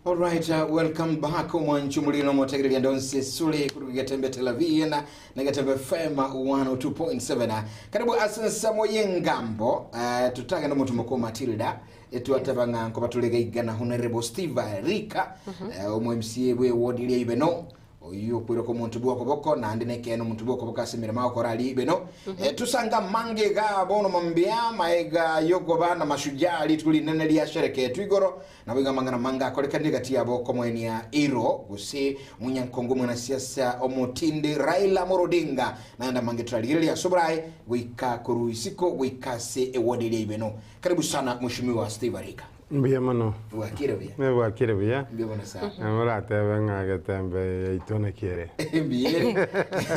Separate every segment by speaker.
Speaker 1: Alright, welcome back omwancho omorino omotegereria ndonsi esure korwa Getembe Television na Getembe FM 102.7. Karibu ase ensemo y'engambo eh, totagenda omonto mokuu Matilda etwateba ng'a nkoba tore gaiga na Honorable Steve Rika eh, omo MCA bwe ward ria Ibeno Oyio okwiroka omonto bw'okoboko, naende nekeene omonto bw'okoboko ase emeremo agokora aria ibeno. Tusanga amange iga bono mambia, maega y'okoba namashujaa rituko rinene riashereketwe igoro, naboigo amang'ana amange akorekanire egati yabo okomoenia iro, gose omonyankongo omwanasiasa omotindi Raila Amolo Odinga, naende amange torarigererie ase oborae goika korwa isiko goika ase eward eria ibeno. Karibu sana Mheshimiwa Steve Arika.
Speaker 2: Mbuya mono.
Speaker 1: Bwakire buya.
Speaker 2: Bwakire buya.
Speaker 1: Mbuya mono sana.
Speaker 2: Moratebe ng'a Getembe yaito naki ere.
Speaker 1: Mbuya ere.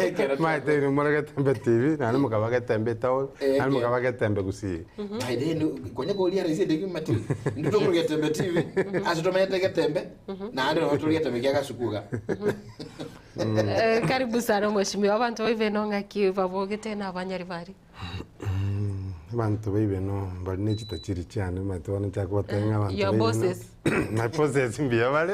Speaker 1: Ekero
Speaker 2: Maete inwe more Getembe TV, naende mokaba Getembe town,
Speaker 1: Eh,
Speaker 2: naende
Speaker 1: eh.
Speaker 2: mokaba Getembe Gusii.
Speaker 1: By then, konya koria raisi endeki mati. Ntitokuru Getembe TV. Ase tomenyete Getembe, naende nabo tore Getembe kia Gasukuga.
Speaker 3: Eh, karibu sana mheshimiwa abanto baibe nong'aki babogete na abanyaribari
Speaker 2: Abanto baibeno mbari ne chitachiri chiane omanyete bono nchake goteba ng'a abanto
Speaker 3: Your
Speaker 2: baibeno
Speaker 3: bosses.
Speaker 2: my bosses mbuya bare.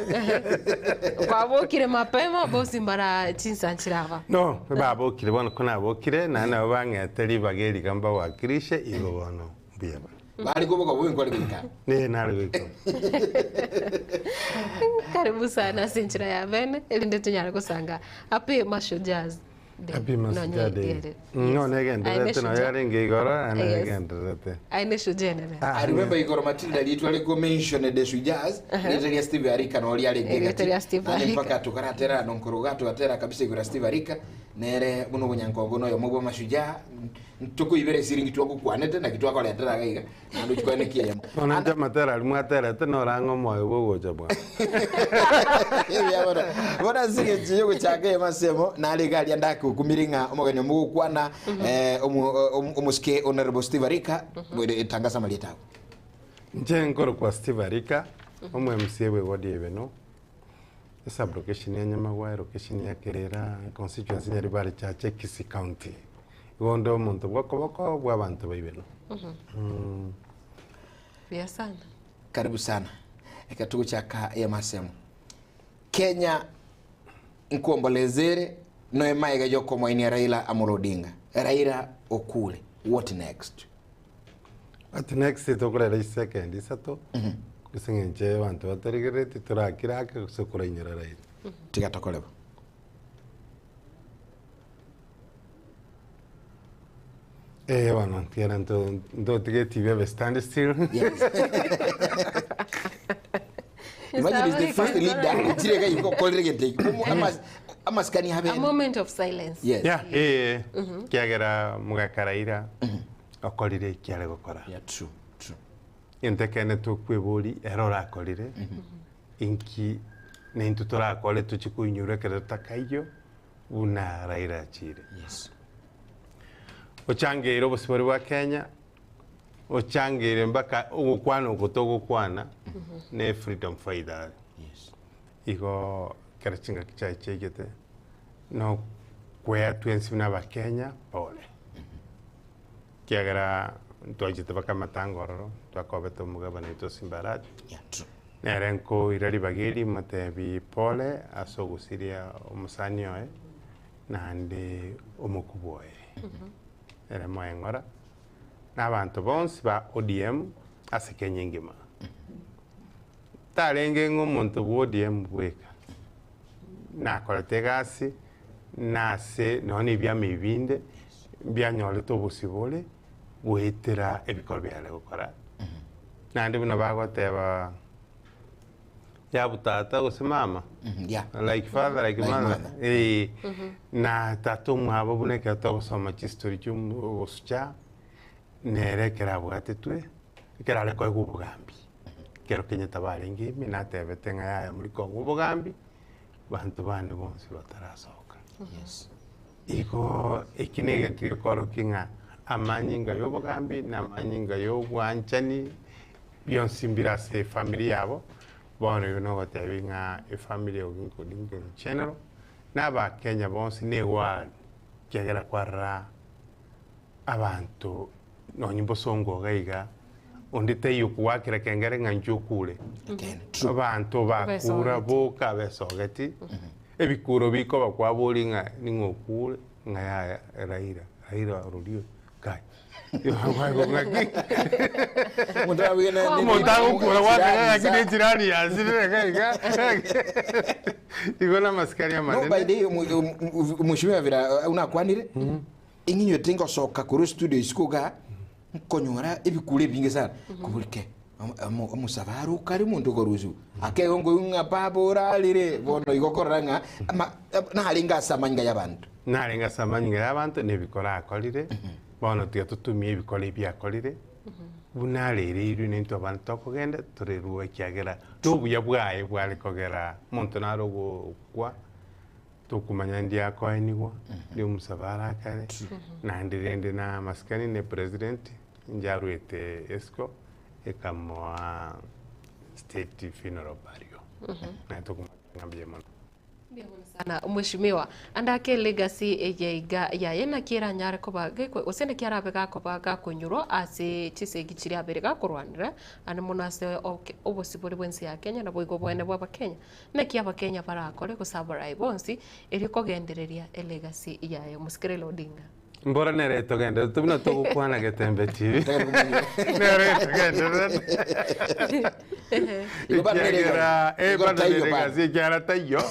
Speaker 3: Kwabokire mapema bosi mbara chinsa nchiraba.
Speaker 2: No, babokire bono ko nabokire naende nabo bang'ete ribaga eri iga mbawakilishe igo bono mbuya bare.
Speaker 1: Bare koboka bobe nkware goika.
Speaker 2: Ee nare goika.
Speaker 3: Karibu sana ase enchera ya bene erinde tonyare gosanga Happy Mashujaa Day.
Speaker 2: Happy
Speaker 3: Nonye
Speaker 2: Mashujaa Day.
Speaker 3: riere.
Speaker 2: Mm,
Speaker 3: Yes.
Speaker 2: none
Speaker 3: Aye ne
Speaker 2: egendererete noyo
Speaker 3: shujaa.
Speaker 2: yarenge igoro naende
Speaker 3: Yes.
Speaker 2: egendererete.
Speaker 3: Aye ne shujaa enene.
Speaker 2: Ah,
Speaker 1: I remember igoro Matilda ritwa riko mentioned the Shujaas rieta ria Steve Arika no riarenge
Speaker 3: Erieta
Speaker 1: egati.
Speaker 3: ria Steve
Speaker 1: Naende
Speaker 3: Arika.
Speaker 1: mpaka tukaratera nonkoroga tugatera kabisa igoro ya Steve Arika nere buna obonyankongo noyomo bwa mashujaa ntokoibera esiringi twagokwanete naki twakoretera iga iga naende ochikwane ki eyemo
Speaker 2: Bono inche amatera aria mwaterete norang'e omoyo bwogocha bwango.
Speaker 1: Ebiya bono. Bono ase eng'encho yogochaka eyemo ase eyemo, nare iga aria ndakokumire ng'a omogeni omogokwana eh, omo- omo- omosike Honorable Steve Arika, bwere tangasa amarieta ago.
Speaker 2: Inche nkorokwa Steve Arika, omo MCA bwe ward ya Ibeno, esub-location ya Nyamagwa, elocation ya Kerera, constituency Nyaribari Chache, Kisii County. Igo onde omonto bw'okoboko bw'abanto ba Ibeno.
Speaker 3: Buya sana.
Speaker 1: Karibu sana. Eka tugochaka eyemo ase eyemo. Kenya nkuombolezere noe maega yokomoinia Raila Amolo Odinga. Raila okure. What next?
Speaker 2: What next tokorera chisekendi isato ase eng'encho abanto batarigerereti torakire ake gose korainyora Raila.
Speaker 1: Tiga tokore bo.
Speaker 2: Eh bono ntiere nto ntotige etibi ebe stand still.
Speaker 1: Yes. Imagine is the first leader ochire iga igo okorire egento eki. Omo- amas- Amasikani
Speaker 3: A
Speaker 1: abene.
Speaker 3: moment of silence.
Speaker 1: Yes.
Speaker 2: Yeah, eh kiagera mogaka Raila okorire eki are gokora.
Speaker 1: Yeah, true, true.
Speaker 2: Egento ekeene tokweboria ere orakorire inki naintwe torakore tochie koinyora ekero totakaiyo buna Raila achire.
Speaker 1: Yes.
Speaker 2: Ochangeire obosibore bwa Kenya, ochangeire mpaka ogokwana oko togokwana ne freedom fighter.
Speaker 1: Yes.
Speaker 2: Igo ekero chingaki chiaye chiaigete, nokwea twensi buna abakenya pole. Ekiagera ntwachete mpaka amatanga ororo, twakobete omogabana oito Simba Arati.
Speaker 1: Yeah, true.
Speaker 2: Nere nkoira ribaga eri motebi pole ase ogosiria omosani oye, naende omokubwa oye. Ere moe ng'ora, na abanto bonsi ba ODM ase Kenya engima. Tarenge ng'a omonto bwa ODM bweka, nakorete egasi nase nonya na ebiama ebi binde, mbianyorete obosibore goetera ebikorwa biare gokora. Naende buna bagoteba yabu tata gose mama,
Speaker 1: Yeah.
Speaker 2: like father like
Speaker 1: Like
Speaker 2: mother,
Speaker 1: mother.
Speaker 2: eh, na tata omwabo buna ekero togosoma chistory chia ogosucha, nere ekero abwatetwe, ekero are koegwa obogambi, ekero Kenyatta barenge ime natebete ng'a yaya muri kong'u obogambi, banto bande bonsi batarasoka.
Speaker 1: Yes.
Speaker 2: Igo eki negento gekorokia ng'a amanyinga y'obogambi na amanyinga y'obwanchani bionsi mbire ase efamiri yabo, bono igo nogotebia ng'a efamiri ya Oginga Odinga in general, na abakenya bonsi nigo ekiagera kwarora abanto nonye bosongo iga iga. Onde taiyo okogwakera kengere ng'a inche okure.
Speaker 1: Ekeene, true.
Speaker 2: Abanto bakura
Speaker 3: Abesogeti.
Speaker 2: boka abesogeti, ebikuro bikoba kwaboria ng'a ning'o okure, ng'a yaya Raila, Raila ororio kai. Ng'aki?
Speaker 1: Omonto abuge ne- ne-
Speaker 2: Omonto agokura gwateba ng'aki
Speaker 1: Jirani
Speaker 2: ne echirani yasirire iga iga. Igo na amasikani
Speaker 1: No, by
Speaker 2: amanene.
Speaker 1: the way, mheshimiwa Vira, unakwanire, ing'inywete ngosoka korwa studio isiko igaa, Nkonyora ebikuro ebinge sana, kobori ke, omosabara okare omonto okorusiwa, akegwa nkoigwa ng'a baba orarire, bono igo okorora ng'a ama narenge ase amanyinga y'abanto.
Speaker 2: Narenge ase amanyinga y'abanto na ebikoro akorire, bono tiga totumie ebikoro ebi akorire, buna arereirwe nintwe abande tokogenda torerwe ekiagera nobuya bwaye bware kogera omonto nare ogokwa. Tokomanya ndi akoenigwa, ndi omosabara akare, naende rende na amasikani ne president inche arwete esiko ekamoa state funeral burial. Naye tokomanya ng'a mbuya mono.
Speaker 3: Mbuya mono sana mheshimiwa. Ande ake legacy eye iga yaye naki eranyare koba gekwe gose naki arabe gakoba gakonyorwa ase chisegi chiria abere gakorwanera ande mono ase oke obosibore bwensi ya Kenya naboigo obwene bwa abakenya. Naki Abakenya barakore gose abarai bonsi erio kogendereria elegasi yaye. Omosike Raila Odinga.
Speaker 2: Mbora nere etogenderete buna togokwana Getembe TV. Nere etogenderete.
Speaker 1: Igo bado nere
Speaker 2: Ekiagera
Speaker 1: egasi.
Speaker 2: eh,
Speaker 1: Igo
Speaker 2: bado
Speaker 1: taiyo
Speaker 2: nere
Speaker 1: bado.
Speaker 2: egasi ekiagera taiyo.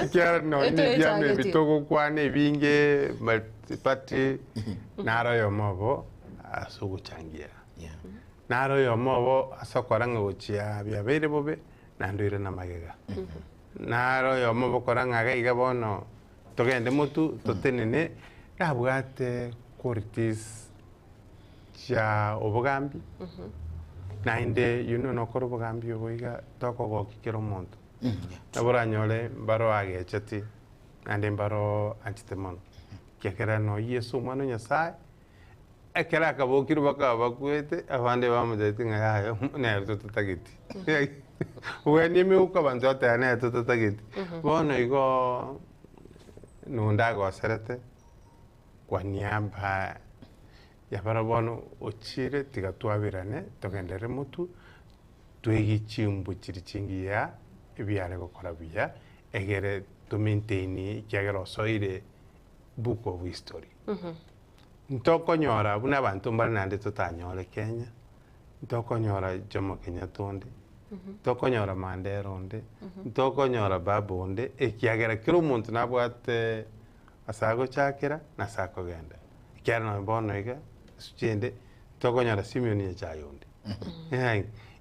Speaker 2: Ekiagera nonye
Speaker 3: Eto
Speaker 2: ebiama ebi
Speaker 3: echageti.
Speaker 2: togokwana ebinge multiparty naro oyomo obo ase ogochangia.
Speaker 1: Yeah.
Speaker 2: Naro oyomo obo ase okora ng'a gochia biabeire bobe naende oirane amagega. Naro oyomo bokora ng'a iga iga bono togende motu totenene, nabwate qualities chia obogambi, naende you know nokore obogambi obo iga tokogokia kera omonto. Nabo oranyore mbaro agecheti, naende mbaro anchete mono, ekiagera noyio Yeso omwana o Nyasaye. Ekero akabokirwe bakaba bakwete, abande bamotebetie ng'a yaya nere totatageti. Bwenia emeuko abanto bateba nere totatageti. Bono igo nonde agoserete kwa niaba ya barabwo bono ochire tiga twaberane togenderere motwe, twegie chimbu chiria chingiya ebiare gokora buya, egere to maintain ekiagera osoire book of history. Ntokonyora buna abanto mbare naende totanyore Kenya, ntokonyora Jomo Kenyatta onde, ntokonyora Mandela onde, ntokonyora Babu onde, ekiagera kera omonto nabwate ase agochakera na ase akogenda. Ekiagera nonye bono iga, esuchi ende, ntokonyora Simeon Nyachae onde.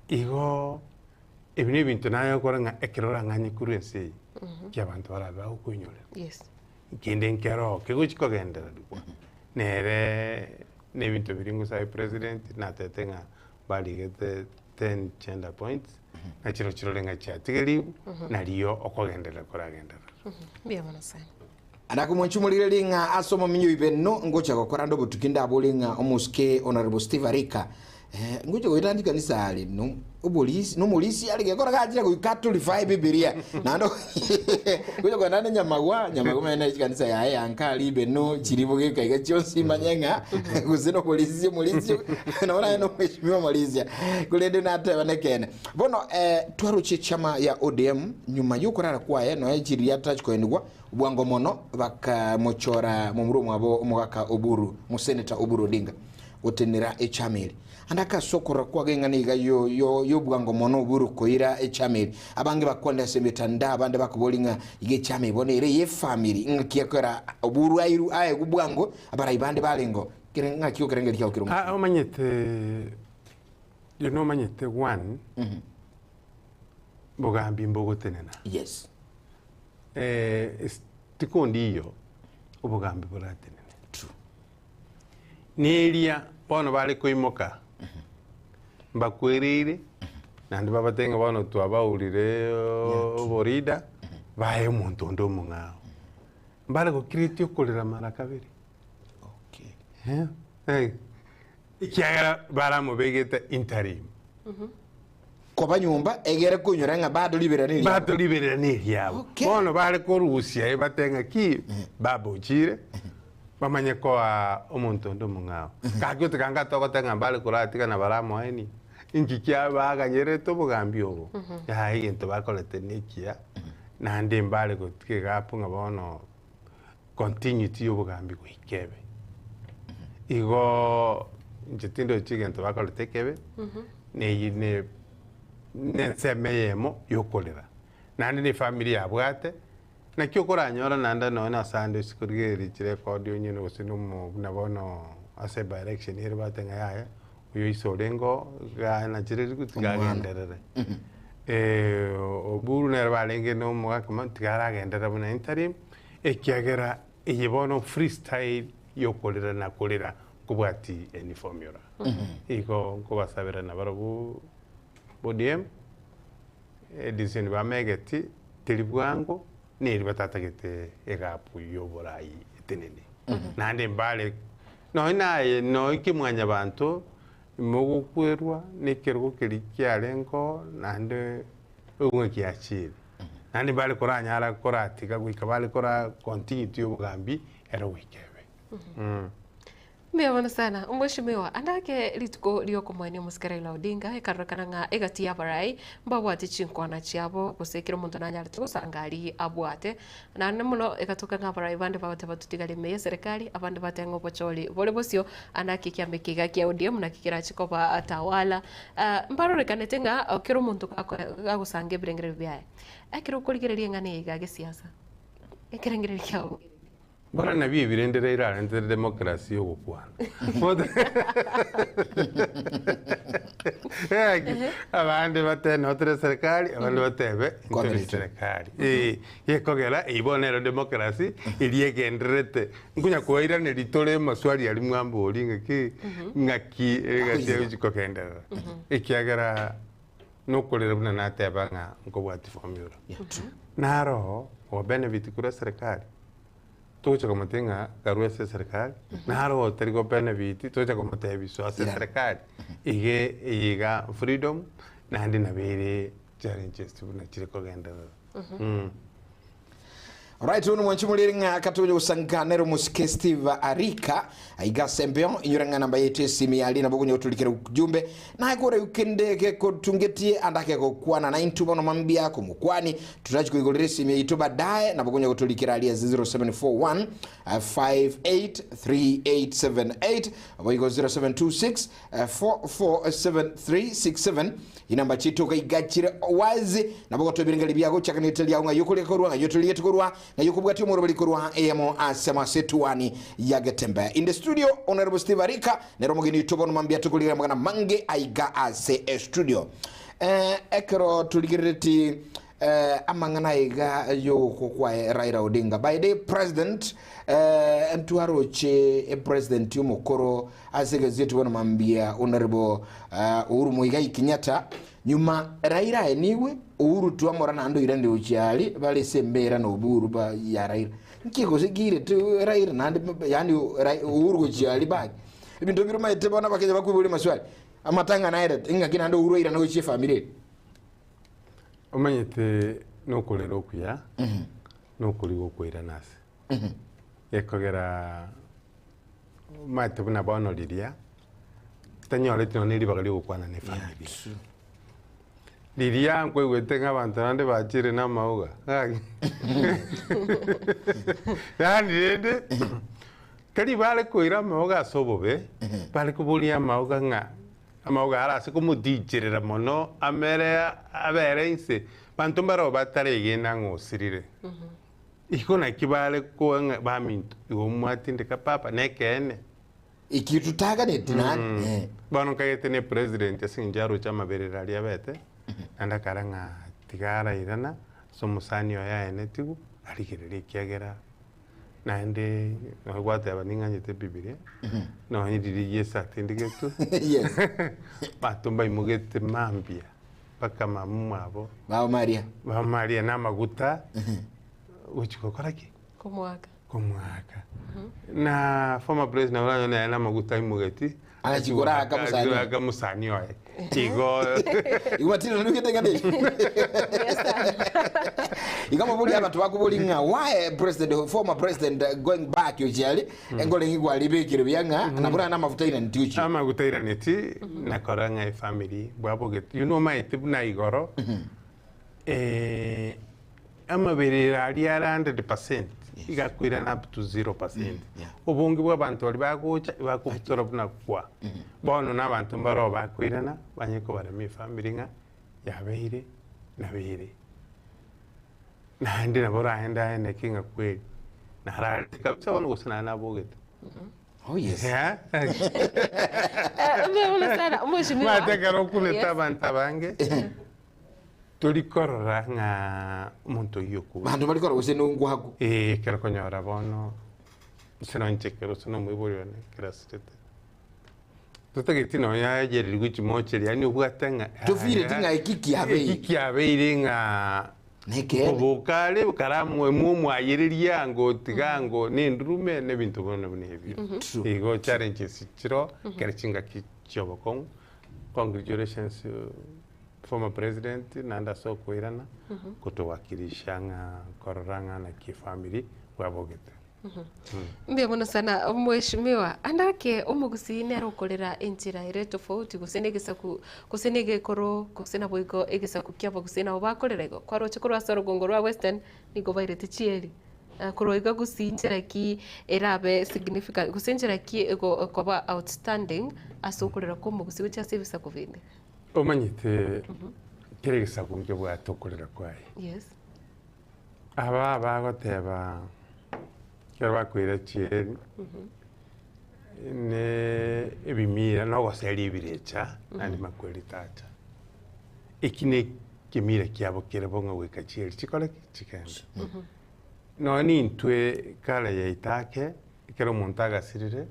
Speaker 2: Igo ebi na ebinto naye okora ng'a ekero orang'anye korwa ense eye, ki abanto barabe bagokoinyorera.
Speaker 3: Yes.
Speaker 2: Kende nkero kegochi kogendererigwa nere nebinto biria ngosabe president natete ng'a barigete ten gender points na chiro chirore ng'a chiatigerigwe nario okogenderera koragenderere.
Speaker 3: Mbuya mono sana.
Speaker 1: Nakomwancha omorigererie ng'a ase omominyo oibeno ngocha gokora nde obotuki ndabore ng'a omosike Honourable Steve Arika eh, ngocha goeta chikanisa are no oborisi nomorisi are gekora gachire goika atorify ebibiria naende gocha kogenda ande nyamagwa nyamagwa omanye nere chikanisa yaye ya nka aria ibeno chiri bogeka iga chionsi manye ng'a gose noborisi omorisi nabo naye nomweshimiwa omorisia korende nateba nekeene. Bono eh, twaroche echama ya ODM nyuma yokorara kwaye nonya chiria atachi koenigwa Bwango mono bakamochora momura omwabo omogaka Oburu, Moseneta Oburu Odinga, gotenera echama eri. Ande ase okorora kwabo eng'ana iga y'obwango mono Oburu koira echama eri. Abange bakwanire ase emetandao abande bakoboria ng'a iga echama eye bono ere ey'efamiri ng'aki ekogera Oburu airu aegwe bwango abarai bande barengeo. Kere ng'aki okerengereria kiao kere omochie?
Speaker 2: Ah, omanyete, you know omanyete one, bogambi mbogotenena.
Speaker 1: Yes.
Speaker 2: Tikondi iyio obogambi boratenene. True. Neria bono bare koimoka mbakwereire naende babatebie ng'a bono twabaurire oborida bae omonto onde omong'ao. Mbare gokireti okorera mara kabere.
Speaker 1: Okay.
Speaker 2: Ekiagera baramobegete interim.
Speaker 1: Koba nyomba egere koinyora ng'a bado riberera neriabo.
Speaker 2: Bado riberera neriabo.
Speaker 1: Okay.
Speaker 2: Bono bare korusia ebate ng'a ki baba ochire bamanye koa omonto onde omong'ao. Gaki otiga anga togoteba ng'a mbare koratiga na baramoenie. Inki kia baganyerete obogambi obo? Yaya egento bakorete nekiya, naende mbare gotiga egapu ng'a bono continuity ya obogambi goika ebe. Igoo inche tindochi egento bakorete ekebe, neyio ne nensemo eyemo yokorera. Naende na efamiri yabwate, naki okoranyora naende nonye na ase ande ase korigereria chirekodi onyene gose na omo buna bono ase by election ere bateba ng'a yaya, oyo ise orenge oo, iga nachire tiga agenderere. Oburu nere barenge na omogaka mono tiga aragenderere buna interim, ekiagera eye bono freestyle ya okorera na korera nkobwati any formula. Igo nkobasabera nabarobwo ODM, Edecision bamegeti teri bwango neri batatagete egapu y'oborai etenene. Naende mbare nonye naye nonye ki mwanyabanto mogokwerwa na ekerogo keria kiarenge oo naende oigwe ng'a giachire. Naende mbare koranyara koratiga goika bare kora continuity y'obogambi ero goika ebe.
Speaker 3: Mbuya mono sana omweshimiwa. Ande ake rituko riokomoenia omosike Raila Odinga ekarorekana ng'a egati y'abarai mbabwate chinkwana chiabo gose ekero omonto nanyarete gosanga aria abwate. Naende mono egatoka ng'a abarai bande bagoteba totigare ime y'eserekari abande bateba ng'a obochori bore bosio ande ake ekiama eke iga kia ODM naki kerache koba tawala. Mbarorekanete ng'a kera omonto gagosanga ebirengererio biaye. Ekero okorigereria eng'ana eye iga gesiasa ekerengererio kiao nkereki?
Speaker 2: Bono nabio ebirende Raila arentere democracy yogokwana. Abande batebe noo tore serikali, abande batebe ntori serikali. Eh, gekogera eyio bono nero democracy eria egendererete. Nkonya koiraneria tore maswali aria mwambori ng'aki ng'aki egasi egochi kogenderera. Ekiagera nokorera buna nateba ng'a nkobwati formula. Naro obenefit korwa eserikali. Togocha komotebia ng'a karue ase eserikali, naro otari go benefit, togocha komotebia soa ase eserikali. Iga eye iga freedom, naende nabo ere challenges buna chire kogenderera.
Speaker 1: Alright, uno mwanchi muliri ng'a katonya gosanga nere omosike Steve Arika aiga ase embeo inyore ng'a namba yetu esimi yari nabo okonya goturikera ujumbe naye kore kende gekotungetie ande akegokwana naintwe bono mambia komokwani turachi koigorera esimi yaito baadaye nabo okonya goturikera aria 0741 583878 boigo 0726 447367 Inamba chiaito igaigachire wazi, nabo gotoa ebirengererio biago ochakanete riao ng'ai okoria korwa, ng'ai otorieti korwa, ng'ai okobwatia omoroberi korwa eyemo ase amo ase etuani ya Getembe. In the studio, Honorable Steve Arika, nere omogeni oito bono mambia tokorigereria amang'ana mange aiga ase estudio. Eh, ekero torigerereti eh, amang'ana aiga yogokwa kwaye Raila Odinga. By day president, eh, ntwaroche epresident omokoro Ase egazeti bono mambia Honourable Uhuru Muigai Kenyatta nyuma Raila aenigwe Uhuru twamora naende oiranire gochia aria bare ase embera na Oburu ba ya Raila nki gose kiirete Raila naende yaani Uhuru gochia aria back ebinto bire omanyete bono abakenya bakoiboria amaswali amatanga naerete ing'aki naende Uhuru airane gochia efamiri eye.
Speaker 2: Omanyete nokorera okuya, nokoriga okoirana ase. Gekogera omanyete buna bono riria, tanyoreti nonya na ribaga riogokwana na efamiri. Riria nkoigwete ng'a abanto naende bachire na amauga, gaki yaani rende, tari bare koira amauga ase obobe, bare koboria amauga ng'a amauga aro ase komoticherera mono amere abere inse, banto mbaroo bataregena ng'a osirire. Igo naki bare koa ng'a baminto, igo mwatindeka papa, nekeene.
Speaker 1: Ekio totaganeti naende. Eh.
Speaker 2: Bono nkagete ne president ase eng'encho aroche amaberero aria abete, naende akara ng'a tiga arairana ase omosani oye aenetigwe, arigererie ekiagera naende nonye gwateba ning'anchete ebibiria, nonye riria Yeso atindegetwe,
Speaker 1: Yes.
Speaker 2: abanto mbaimogete mambia mpaka mama omwabo.
Speaker 1: Baba Maria.
Speaker 2: Baba Maria na amaguta. Gochia gokora ki?
Speaker 3: Komoaka.
Speaker 2: Komoaka. Na former president nabo oranyore nere namaguta aimogeti.
Speaker 1: Agachigora aka mosani oye.
Speaker 2: Aka mosani oye. Igo
Speaker 1: Igo Matilda nigete ng'ana eye. Igo mabori abanto bakobori ng'a why president former president going back ochiari engore ng'i kwaribekire buya ng'a nabo nande amafuta airaneti ochio.
Speaker 2: Amaguta airaneti nakora ng'a efamily bwabogete. You know omanyete buna igoro amaberero aria are 100% iga akoirana up to 0%. Obonge bwa abanto baria bagocha ebakobutora buna kwa. Bono na abanto mbaroo bakoirana banye kobarema efamily ng'a yabeire nabeire. Naende nabo oraende aye naki ng'a kweri nararete kabisa bono gose naende nabogete.
Speaker 1: Oh yes.
Speaker 2: Eh?
Speaker 3: Mbuya mono sana mheshimiwa.
Speaker 2: Omanyete ekero okunete
Speaker 3: Yes.
Speaker 2: abanto abange tori korora ng'a omonto oyio okure.
Speaker 1: Banto bari korora gose nongwaku.
Speaker 2: Ee, ekero okonyora bono gose nonye ekero gose na omoibori one ekero asirete, totageti nonya ayererirwe chimocheri yaani obwate ng'a
Speaker 1: Tofireti ng'a eki kiabeire.
Speaker 2: Eki kiabeire ng'a
Speaker 1: Nekeene.
Speaker 2: Koboka are karamoe mwomoayereria ango tiga ango na endurume na ebinto buna buna ebio.
Speaker 1: True.
Speaker 2: Igo challenges chiro ekero chingaki chiobokong'u. Congratulations former president naende ase okoirana gotowakilisha ng'a korora ng'a naki efamiri bwabogete.
Speaker 3: Mbuya mono sana mheshimiwa. Ande ake omogusii nere okorera enchera ere tofauti gose na egesaku gose na egekoro gose naboigo egesaku kia abagusii nabo bakorera igo. Kwaroche korwa ase orogongo rwa western nigo bairete chieri korwa iga gusii nchera ki erabe significant gose nchera ki ekoba outstanding ase okorera kwa omogusii gochia ase ebisaku binde?
Speaker 2: Omanyete kera egesaku nkebwate okorera kwaye.
Speaker 3: Yes.
Speaker 2: Aba bagoteba ekero bakoira chieri ne ebimira na ogoseria ebirecha naende makweri tacha. Eki ne ekemira kiabo kere bo ng'a goika chieri chikore ki? Chigende. Nonya nintwe kare yaito ake, ekero omonto agasirire,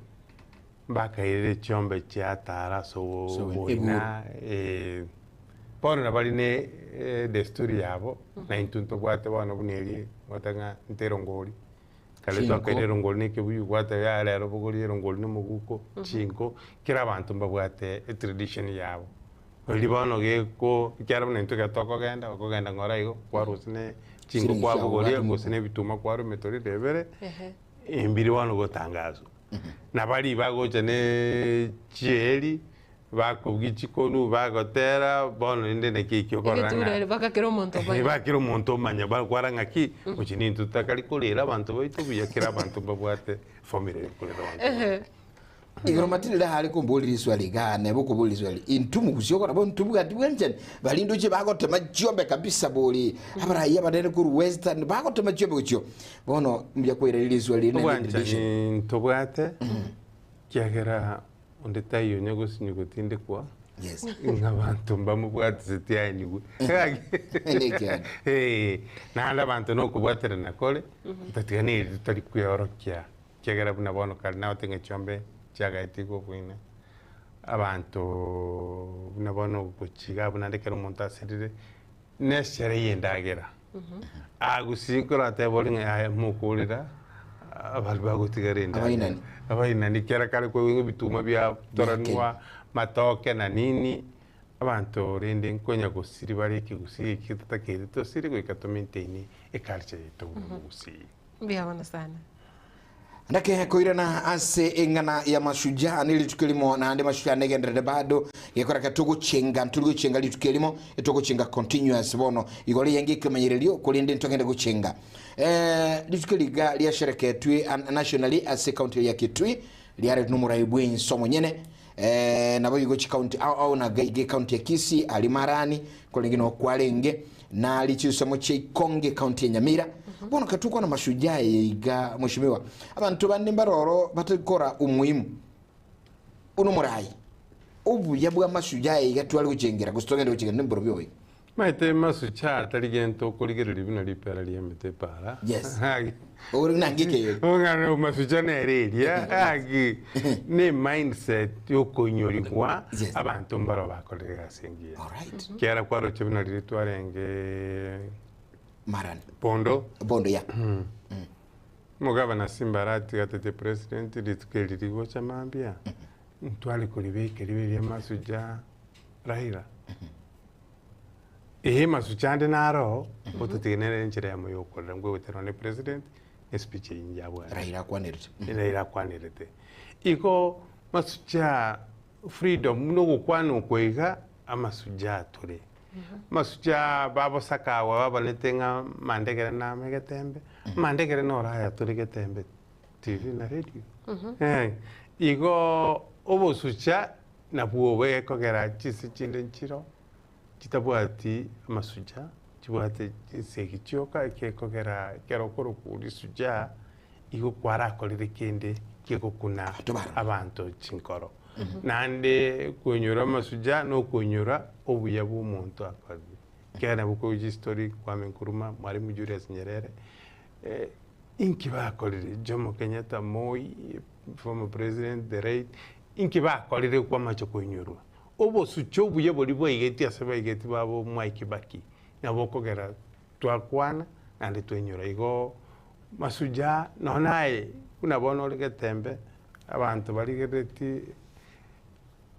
Speaker 2: mbakairire chiombe chiatara ase oboina, bono nabari ne edesturi yabo, na intwe ntobwate bono buna eria gwateba ng'a nte erongori, kare
Speaker 1: Chinko.
Speaker 2: twakaire erongori na ekebuyu gwateba yaya rero bogoria erongori na omoguko, chinko, kera abanto mbabwate etradition yabo. Erio bono geko ekiagera buna intwe ekero tokogenda, okogenda ng'ora igo, kwarusia ne chinko
Speaker 1: Siringi chiago
Speaker 2: kwabogoria,
Speaker 1: gwatuma
Speaker 2: gose na ebituma kwarwa emetoriro ebere,
Speaker 3: Ehe.
Speaker 2: embiri bono gotangazwa. Na baria bagocha ne chieri, bakobugia chikonu, bagotera, bono rende naki ekio okorora ng'a
Speaker 3: Egetureri mpaka kera omonto omanye.
Speaker 2: mpaka kera omonto omanye, bakwara ng'aki, gochia nintwe totakari korera abanto baito buya, kera abanto mbabwate efamiri eye korera abanto babo.
Speaker 1: Igoro matirire are komboria riswali igaa neba okoboria riswali intwe mogusie okora bo ntobwati bwanchani baria ndoche bagotema chiombe kabisa bori abarai abanene korwa western bagotema chiombe gochio bono mbuya kwairaria riswali riri naende tradition.
Speaker 2: Obwanchani ntobwate kiagera onde taiyo onye gosinywa gotindekwa
Speaker 1: Yes.
Speaker 2: ng'a abanto mbamobwatiseti aenigwe
Speaker 1: Nekiagera.
Speaker 2: Eh, naende abanto nokobwaterana kore totatiga neri totari kweorokia Ekiagera buna bono kare nagote ng'a chiombe chiagaetigwe oboina, abanto buna bono gochia iga abwo naende ekero omonto asirire, na eshere ya endagera, agusii nkoratebe ore ng'a yaya mokorera abare bagotigara endagera.
Speaker 1: Abainani.
Speaker 2: Abainani kera kare koigwa ebituma biatoranwa, matoke na nini, abanto rende nkonya gosiri bare ekegusii eki totakeire tosire goika to maintain eculture yaito buna omogusii.
Speaker 3: Mbuya mono sana.
Speaker 1: Ndake koirana ase eng'ana ya mashujaa ne rituko erimo naende mashujaa negenderere bado gekoreka togochenga ntori gochenga rituko erimo etogochenga continuous bono igoro eyenge ekemanyererio korende ntogende gochenga eh, rituko riga riashereketwe an- nationally ase county ya Kitui riaretwe nomorai bwense omonyene eh, nabo igo chikaunti ao ao na gaiga ekaunti ya Kisii aria Marani korenge noo kwarenge nari chinsemo chia Ikonge ekaunti ya Nyamira bono katukwana mashujaa eye iga mweshimiwa abanto bande mbaroro batarikora umuhimu buna omorai obuya bwa mashujaa eye iga tware gochengera gose togende gochengera nemborobio oyo.
Speaker 2: Omanyete masucha atari gento okorigereria buna ripera ri'emete epaara.
Speaker 1: Yes. Ore nange ekeyori.
Speaker 2: Ong'ana masucha nere eria gaki ne mindset yokoinyorigwa
Speaker 1: Yes.
Speaker 2: abanto mbaro bakorire egasi engiya.
Speaker 1: Alright.
Speaker 2: Kiara kwaroche buna riria twarenge
Speaker 1: Marani.
Speaker 2: Bondo,
Speaker 1: Bondo ya.
Speaker 2: omogabana Simba aratigatete president rituko eri rigocha mambia. Ntware koribeka ribe ria masucha Raila. Ee masucha ande naro, ototige nere enchera yamo ya okorera nkoigwete nonye president, ne speech eyio njabwate.
Speaker 1: Raila akwanerete.
Speaker 2: Raila akwanerete. Igo masucha freedom buna ogokwana oko iga, amasuja atore. Amasuja babosaka agwo babanete ng'a mandegere name getembe, amandegere noro ayatore getembe TV na radio. Eh, igo obosucha nabwo obo ekogera chinse chinde nchiro chitabwati amasuja, chibwate chinsegi chioka ekekogera ekero okorokwa risuja igo kwarakorire kende kegokuna
Speaker 1: Abanto baroro.
Speaker 2: abanto chinkoro. Naende konyora amasuja na okonyora obuya bwa omonto akorire. Ekiagera nabo okoigwa chistory Kwame Nkrumah, Mwalimu Julius Nyerere, inki bakorire, Jomo Kenyatta, Moi, former president, the late, inki bakorire kwamache koinyorwa. Obosucha obuya boria bwaigetie ase baigeti babo Mwai Kibaki, nabo okogera twakwana naende twainyora. Igo masuja nonya naye buna bono ore getembe, abanto barigereretie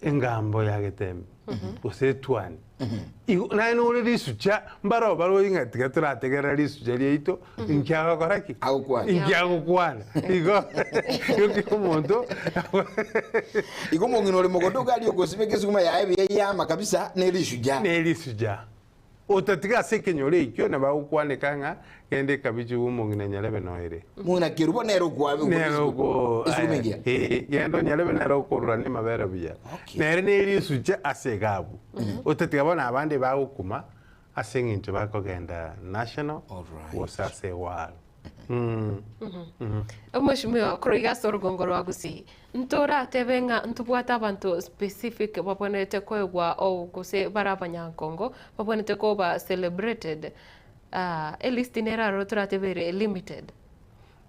Speaker 2: engambo ya getembe gose etwani, igo naye nore risucha mbaro barore ng'a tiga torategerera risucha riaito inki agokora ki?
Speaker 1: Agokwana.
Speaker 2: Inki agokwana. Igo igo kera omonto
Speaker 1: Igo omong'ina ore mogondo iga aria ogosibeka esuguma yaye buya yama kabisa ne risuja.
Speaker 2: Ne risuja. Otatiga ase ekenyoro ekio nabagokwaneka ng'a genda ekabichi bw'omong'ina nyarebe noere.
Speaker 1: Mong'ina Kerubo nere okwa
Speaker 2: Nere oko
Speaker 1: esuguma engiya.
Speaker 2: eh, genda onyarebe nere okorora nemabere buya.
Speaker 1: Okay.
Speaker 2: Nere nerisuche ase egabu. Otatiga bono abande bagokuma ase eng'encho bakogenda national
Speaker 1: Alright.
Speaker 2: gose ase ewaro.
Speaker 3: Omweshimiwa korwa iga ase orugongo rwa Gusii, ntoratebe ng'a ntobwate abanto specific babwenerete koegwa o gose bare abanyankongo babwenerete koba celebrated ah, elist nere aroro toratebe ere limited.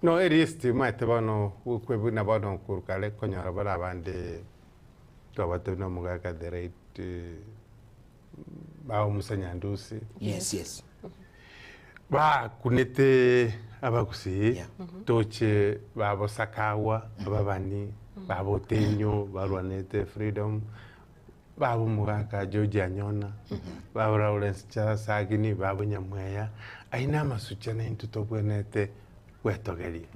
Speaker 2: No elist omanyete bono gokwe buna bono korwa kare konyora bare abande twabate buna omogaka the late Bao Musa Nyandusi.
Speaker 1: Yes, yes.
Speaker 2: Bakunete abagusii
Speaker 1: Yeah.
Speaker 2: toche babosakagwa ababani babotenyo barwanete freedom babo omogaka George Anyona babo Lawrence Charles Sagini babo Nyamweya ayio na amasucha naintwe tobwenerete gwetogeria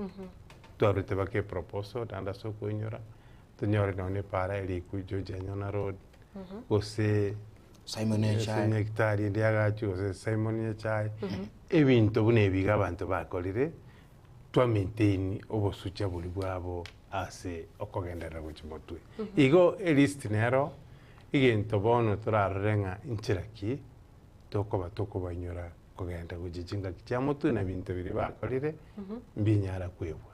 Speaker 2: twarwete baka eproposal naende ase okoinyora tonyore nonye epara ere iko George Anyona road gose
Speaker 1: Simon
Speaker 2: ase
Speaker 1: Nyachae.
Speaker 2: nyagetari ende agaachwe gose Simon Nyachae, ebinto buna ebi iga abanto bakorire, twa maintain obosucha boria bwabo ase okogenderera gochia motwe. Igo elist nero, egento bono torarore ng'a nchera ki tokoba tokobainyora kogenda gochia chingaki chia motwe na ebinto biria bakorire mbinyara kwebwa.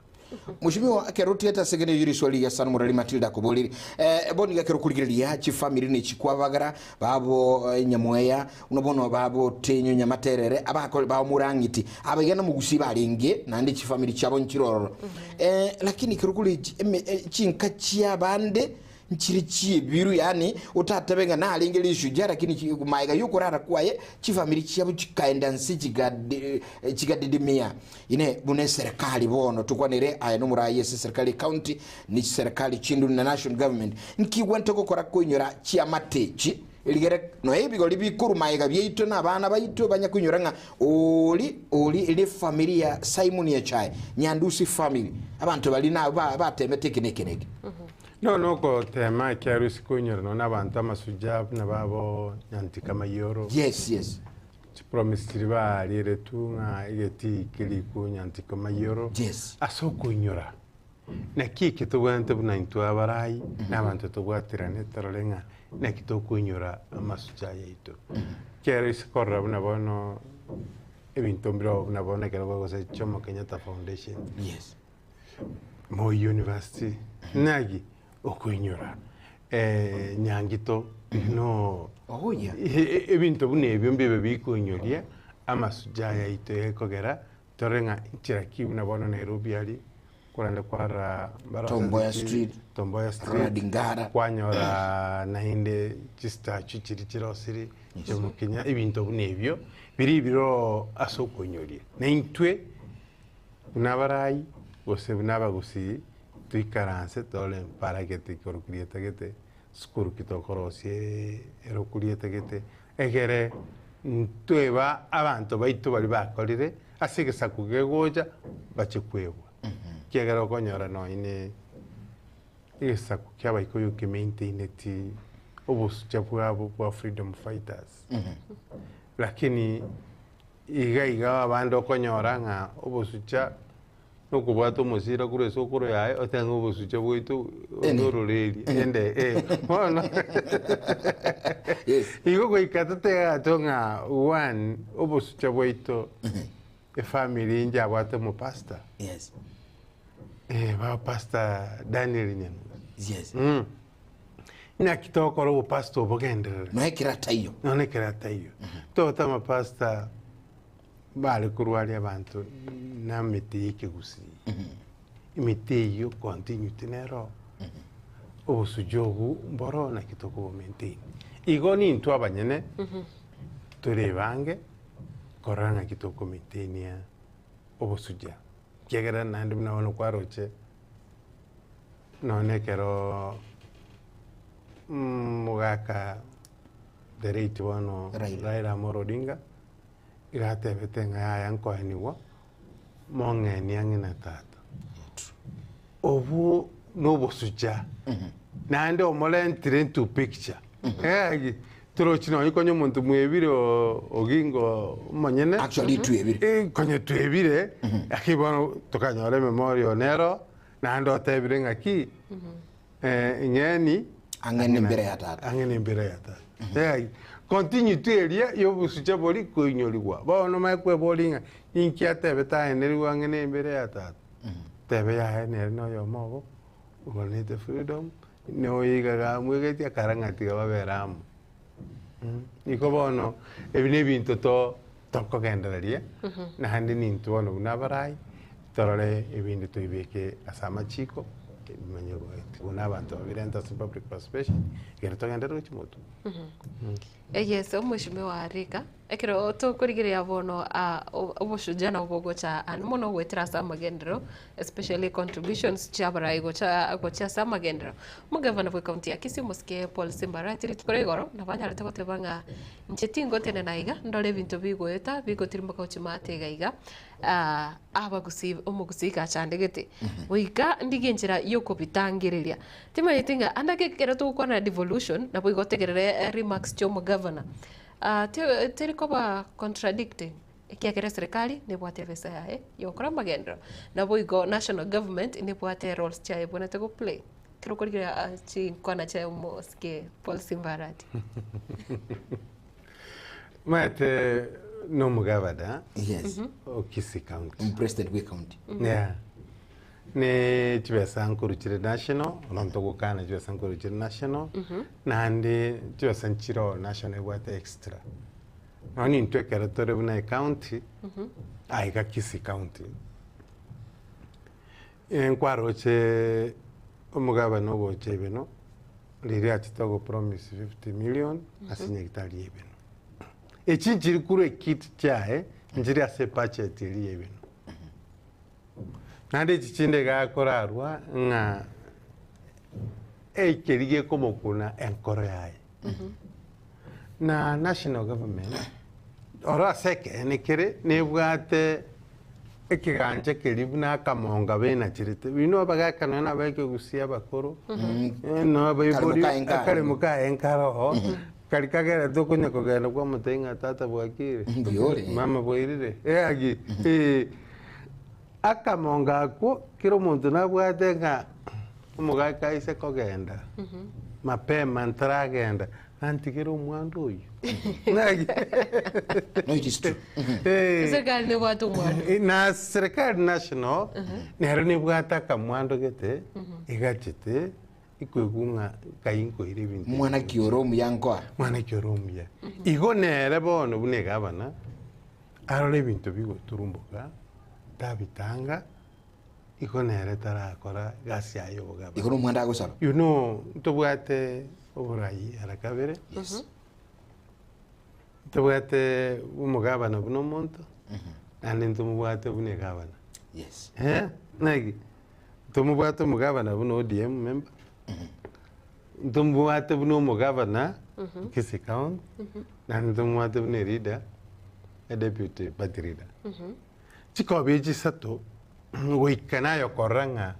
Speaker 1: Mweshimiwa, ekero otigete ase egene eyio riswali rigiya sana omorwari Matilda akoborire. Eh, bono iga ekero okorigereria chifamiri ne chikwabagara babo eh, nyamweya buna bono babo tenyo nyamaterere abakore bao murang'iti aba iga nomogusii barenge naende chifamiri chiabo nchire ororo. Eh, lakini ekero okore chi- eme- eh, chinka chiabande Nchire chi'ebiru, yaani otatebe ng'a narenge risuja, lakini magega y'okorara kwaye chifamiri chiabo chikaenda nse chikadidimia. Inee! Buna eserekari bono tokwanere aye nomoraai ase eserekari y'ecounty ne chiserekari chinde na national government, nki gwente gokora koinyora chiamate echi? Rigere nonya ebigori bikorwa magega biaito na abana baito banya koinyora ng'a ori ori eri efamiri ya Simon Nyachae, Nyandusi family, abanto baria nabo batemete eke na eke na eke.
Speaker 2: Nonya ogoteema ekiagera isiko oinyore nonya nabanto amasuja buna babo nyantika mayoro.
Speaker 1: Yes, yes.
Speaker 2: Chipromise chiria barieretwe ng'a egetii kerikwo nyantika mayoro.
Speaker 1: Yes.
Speaker 2: Ase okoinyora. Naki eke tobwenerete buna intwe abarai na abanto tobwaterane torore ng'a naki tokoinyora amasuja aya aito. Ekiagera isiko korora buna bono ebinto mbirobio buna bono ekero gose Jomo Kenyatta Foundation.
Speaker 1: Yes.
Speaker 2: Moi University, naki okoinyora Nyangito no
Speaker 1: Oh, yeah.
Speaker 2: ebinto buna ebio mbibe bikoinyoria amasuja aya aito ekogera tore ng'a nchera ki buna bono Nairobi aria korende kwarora
Speaker 1: Tom Mboya Street,
Speaker 2: Tom Mboya Street,
Speaker 1: Ronald Ngara.
Speaker 2: kwanyora naende chistatue chiria chirosiri Jomo Kenyatta ebinto buna ebio biri biro ase okoinyoria. Na intwe Buna abarai, gose buna abagusii, Toikaranse tore mpara gete korokwa rieta gete, sukuru ki tokorosia erokwa rieta gete, egere ntweba abanto baito baria bakorire ase egesaku kegocha bache kwebwa. Ekiagera okonyora nonye ne egesaku kia abaikoyo kemaintaineti obosucha bwabo bwa freedom fighters. Lakini iga iga abande okonyora ng'a obosucha nokobwata omosira korwa ase okoro yaye otebe ng'a obosucha bwaito
Speaker 1: Ene.
Speaker 2: nororeria ende eh, bono
Speaker 1: Yes.
Speaker 2: igo goika totegatwe ng'a one obosucha bwaito efamiri inche abwate omopastor
Speaker 1: Yes.
Speaker 2: eh, ba pastor Daniel Nyanusi
Speaker 1: Yes.
Speaker 2: mm. Naki togokora obopastor obogenderere
Speaker 1: Noe kera taiyo.
Speaker 2: nonye ekero taiyo togote amapastor Bare korwaria abanto namete y'ekegusii, emete eyio continuity nero, obosuja obwo mboro naki tokobo maintain. Igo nintwe abanyene tore ebange korora ng'aki toko maintainia obosuja, ekiagera naende buna bono kwaroche nonye ekero mogaka the late bono
Speaker 1: Raila.
Speaker 2: Raila Amolo Odinga. Iga atebete ng'a yaya nkoenigwa, mong'eni ang'e na tata. Obwo nobosucha, naende omorentire into picture. Egi, torochi nonye konya omonto mwebire o- Oginga omonyene.
Speaker 1: Actually twebire.
Speaker 2: Eh, konya twebire, lakini bono tokanyora ememorial nero, naende otebire ng'aki, Ng'eni
Speaker 1: Ang'e nembera ya tata.
Speaker 2: Ang'e nembera ya tata. Eh, continue tu eria yobosucha bori koinyorigwa. Bono omanye kweboria ng'a inki atebete aenerigwe ang'e nembera ya tata. Tebe yaye nere na oyomo obo obanete freedom, na oyo iga gamwegetie akara ng'a tiga babere amo. Igo bono ebi na ebinto to tokogendereria, naende nintwe bono buna abarai, torore ebinde toibeke ase amachiko, bimanye goetigwa na abanto babirente ase public participation, ekero togenderere gochia motwe.
Speaker 3: Yes, omweshimiwa Rika, ekero tokorigereria bono ah, oboshujaa nabo bogocha ande mono goetera ase amagenderero especially contributions chia abarai gocha gochia ase amagenderero. Omogavana bwe county ya Kisii omosike Paul Simba Arati rituko ria igoro nabo anyarete goteba ng'a inche tingotenena iga ndore ebinto bigoeta bigotirimboka gochia maate iga iga ah, abagusii omogusii iga achandegete goika ndigie enchera yokobitangereria. Timanyeti ng'a ande ake ekero togokwana devolution nabo igo otegerere remarks chia omogavana ah, teri koba contradicting Ekiagera eserekari nebwate ebesa yaye yogokora amagenderero, naboigo national government nebwate roles chiaye ebwenerete go play. Ekero okorigereria chinkwana chiaye omosike Paul Simba Arati.
Speaker 2: Omanyete na omogavana
Speaker 1: Yes.
Speaker 2: o Kisii County.
Speaker 1: Omupresident bwe county.
Speaker 2: Yeah. Ne chibesa nkoruchire national, bono ntogokana chibesa nkoruchire national, naende chibesa nchire national ebwate extra. Nonya intwe ekero tore buna ecounty, aiga Kisii County, nkwaroche omogabana ogocha Ibeno, riria achete ogopromise 50 million ase nyagetari ya Ibeno. Echi nchiri korwa ekiti chiaye, nchiri ase ebudget eria ya Ibeno. Naende echi chinde iga akorarwa ng'a ekeri gekomokuna enkoro yaye. Na national government oro ase ekeene kere nebwate ekegancha keria buna akamonga benacherete. You know abagaka nonya na abaekegusia abakoro, na abaibori
Speaker 1: Karemo kaye nkare.
Speaker 2: akaremo kaye nkare oo, kari kagerete okonya kogenda kwamotebia ng'a tata bwakire,
Speaker 1: Mbuya ore.
Speaker 2: mama bwairire, eagi eh. Akamonga akwo kera omonto nabwate ng'a omogaka aise kogenda mapema ntaragenda nantigere omwando oyio. Naki?
Speaker 1: No, it is true.
Speaker 2: Eh.
Speaker 3: Eserikari nebwate omwando.
Speaker 2: Eh, Na serikali national nero nebwate akamwando gete egachete ekoigwa ng'a kai nkoira ebinto ebi.
Speaker 1: Mwana ki ore omuya nkoa.
Speaker 2: Mwana ki ore omuya. Igo nere bono buna egavana Arore ebinto bigoturumboka, tabitanga, igo nere tarakora egasi yaye y'obogabana.
Speaker 1: Igo nomwando agosaba.
Speaker 2: You know, ntobwate oborai ara kabere,
Speaker 1: Yes.
Speaker 2: ntobwate omogabana buna omonto, naende ntomobwate buna egabana.
Speaker 1: Yes.
Speaker 2: Eh, naki? Ntomobwate omogavana buna ODM member, ntomobwate buna omogavana Kisii County, naende ntomobwate buna eleader, eduputy party leader. Chikobi echi isato, goika naye okorora ng'a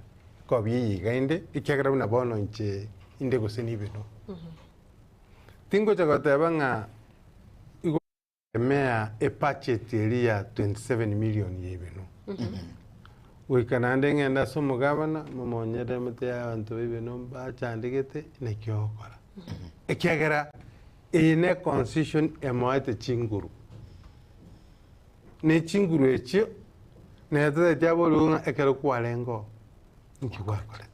Speaker 2: ekobi eye iga ende, ekiagera buna bono inche inde gose nibe no. Tingocha goteba ng'a igo Emea ebudget eria ya 27 million ya Ibeno. Goika naende ng'ende ase omogabana, momonyere emete ya abanto ba Ibeno mbachandegete, naki ogokora. Ekiagera eye ne constitution emoete chinguru. Ne chinguru echio, nere totagete aborigwe ng'a ekero kwarenge oo, inki gwakorete.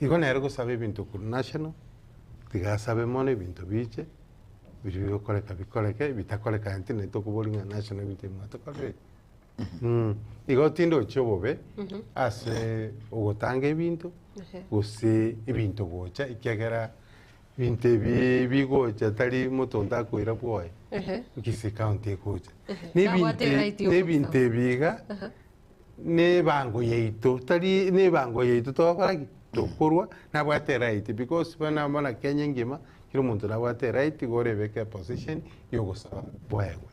Speaker 2: Igo nere gosaba ebinto korwa national, tiga asabe mono ebinto biche. Biria bigokoreka bikoreke, bitakoreka intwe naintwe tokoboria ng'a national ebinto ebi mwatokorire. Igo tindochi obobe ase ogotanga ebinto, gose ebinto gocha ekiagera ebinto ebi bigocha tari moto onde akoira bwoye, Kisii county egocha. Na
Speaker 3: Nabwate
Speaker 2: ebinto
Speaker 3: right
Speaker 2: na ebinto ebi iga, na ebango yaito, tari na ebango yaito togokora ki? Tokorwa, nabwate eright because bono bono Kenya engima, kera omonto nabwate eright igo orebeke eposition ya ogosaba bwaegwe.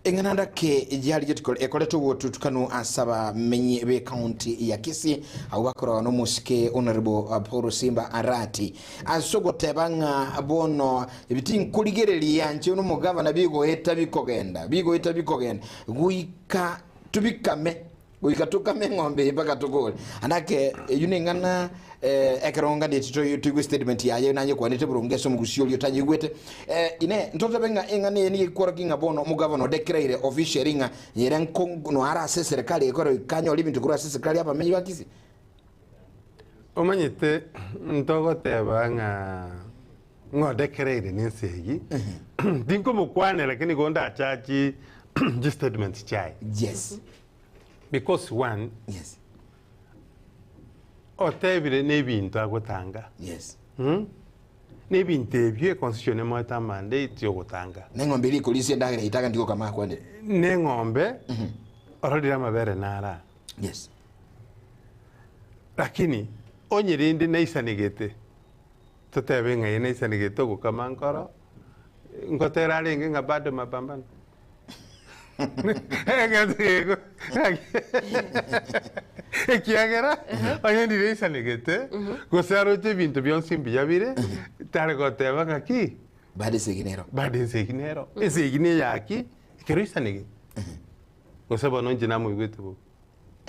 Speaker 1: Eng'ana ndake yarigetie kore ekorete obotutukanu ase abamenyi b'ecounty ya Kisii abwo bakorwa nomosike Honourable Paul Simba Arati ase ogoteba ng'a bono tinkorigereria inche nomogavana bigoeta bikogenda bigoeta bikogenda goika tobikame Goika tokame eng'ombe eye mpaka tokore. Anake eyio neng'ana eh, ekero nganeti toi- toigwe statement yaye nanyekwanete boronge ase omogusia oria otanyeigwete. Eh, inee, ntotabe ng'a eng'ana eye nigo ekworokia ng'a bono omogavana odeclaire officially ng'a ere nko noare ase eserekari ekero kanyore ebinto korwa ase eserekari abamenyi ba Kisii?
Speaker 2: Omanyete ntogoteba ng'a ng'odekereire nense eyio, tinkomokwanera lakini igo ndachachi chistatement chiaye.
Speaker 1: Yes.
Speaker 2: Because one,
Speaker 1: Yes.
Speaker 2: otebire nebinto agotanga.
Speaker 1: Yes.
Speaker 2: Mm? Nebinto ebio econstitution emoete amandate yogotanga.
Speaker 1: Neng'ombe eria ekorisia endagera itaga ndigokama akwanire.
Speaker 2: Neng'ombe ororire amabere nara.
Speaker 1: Yes.
Speaker 2: Lakini onye rende naisanegete totebe ng'a eye naisanegete ogokama nkoro ngotera arenge ng'a bado mapambano. Ekiagera onye ndireisanegete gose aroche ebinto bionsi mbuya bire, tare goteba ng'aki
Speaker 1: Bado esegi nero.
Speaker 2: bado esegi nero. Esegi neyaki ekero oisanegete. Gose bono inche namoigwete bobe.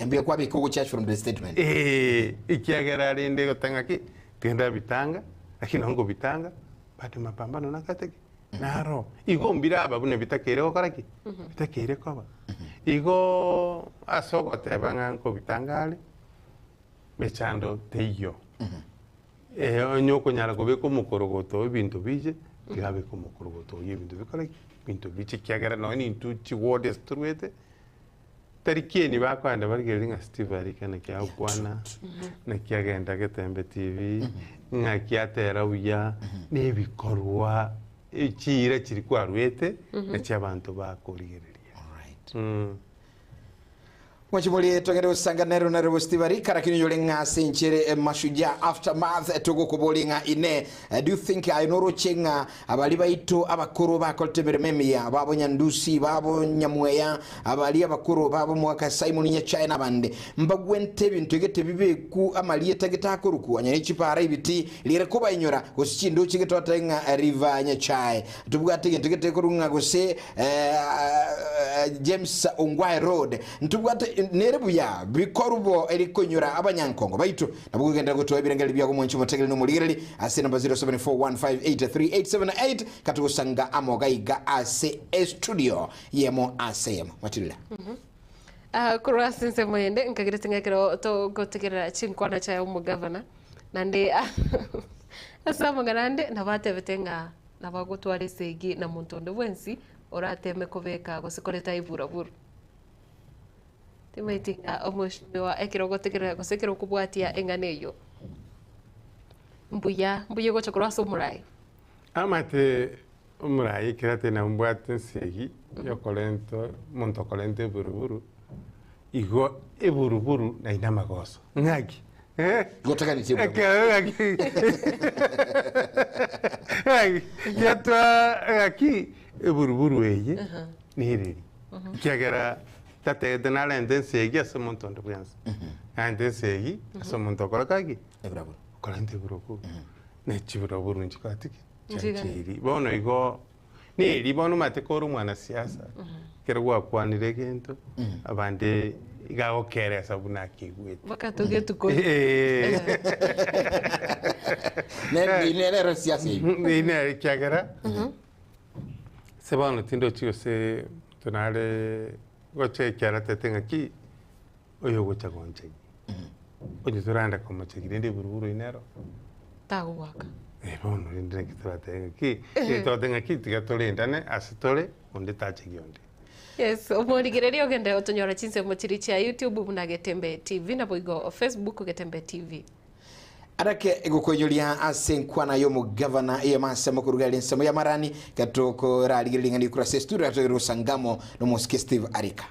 Speaker 1: Mbuya kwabeka ogochurch from the statement.
Speaker 2: Ee, ekiagera rende goteba ng'aki tenda bitanga, lakini nonye nkobitanga bado mapambano nakate ki? Naro. Igo mbiraba buna bitakeire gokora ki? Bitakeire koba. Igoo ase ogoteba ng'a nkobitanga are, mechando teiyo. Onye okonyara kobeka omokorogoto ebinto biche, tiga abeke omokorogoto oyio ebinto bikore ki? Ebinto biche ekiagera nonye nintwe chiward ase torwete, Tari kieni bakoenda barigereria ng'a Steve Arika naki agokwana, naki agenda Getembe TV, ng'aki atera buya, na ebikorwa chiira chiria kwarwete, nachi abanto bakorigereria.
Speaker 1: Alright.
Speaker 2: Mm.
Speaker 1: Mwachimori togende gosanga nero nero Steve Arika lakini oyore ng'a ase enchere eh, mashujaa aftermath togokobori ng'a ine eh, do you think aye noroche ng'a Abaria baito abakoro bakorete emeremo emiya, babo Nyandusi, babo Nyamweya, abaria abakoro babo Mwaka Simon Nyachae na abande, mbagwente ebinto egete bibeku amarieta getakorokwa onye ne chipara ebiti riere kobainyora, gose chindoche getotae ng'a River Nyachae. Tobwate egento gete korwa ng'a gose James Ongwae Road. Ntobwate nere buya bikoru bo eri koinyora abanyankongo baito. Nabo gogenderera gotoa ebirengererio biago mwanche omotegereri na omorigereri ase enamba 0741583878 katogosanga amo gaiga ase estudio yemo ase eyemo. Matilda.
Speaker 3: Ah, korwa ase ensemo ende nkagerete ng'a ekero togotegerera chinkwana chiaye omogavana naende ase amang'ana ande nabo atebete ng'a nabo agotwara esegi na monto onde bwensi orateme kobeka gose koreta eburaburu. Timaeti ng'a omweshimiwa ekero ogotegerera gose ekero okobwatia eng'ana eyio, mbuya mbuya ogocha korwa ase omorai.
Speaker 2: Amate omorai ekero atari nabo mbwate esegi yokorenta omonto okorenta eburuburu, igo eburuburu naende amagoso, ng'aki?
Speaker 1: Gotaganitie buna.
Speaker 2: Ekero gaki giatwa gaki eburuburu eye nereri ekiagera tatagete narente ensegi ase omonto onde bwensi narente ensegi ase omonto okore kaki
Speaker 1: Eburaburu.
Speaker 2: okorenta eburoburu ne chiburoburu nchikoti ki
Speaker 3: Nchigani.
Speaker 2: chianchiri bono igo neri bono omanyete kore omwanasiasa ekero gwakwanire egento abande iga agokeresa buna akeigwete.
Speaker 3: Mpaka togetuko.
Speaker 2: Eh.
Speaker 1: Ne- ne- nero siasa eywo.
Speaker 2: Nere ekiagera ase bono tindochi gose tonare gocha ekiara tete ng'aki oyo ogocha gonchegia onye torande komochegia rende eburuburu eye nero
Speaker 3: Tagogwaka.
Speaker 2: Eh, bono rende naki toratebe ng'aki toratebe ng'aki tiga torendane ase tore onde tachegia onde.
Speaker 3: Yes, omorigereria ogende otonyora chinsemo chiria chia YouTube buna Getembe TV naboigo Facebook Getembe TV.
Speaker 1: Arake gokoinyoria ase enkwana y'omogavana eyemo ase amakuru gare ensemo ya marani gatokorarigereria ring'ana rikuru ase estudio gatogerwa gosangamo nomosike Steve Arika.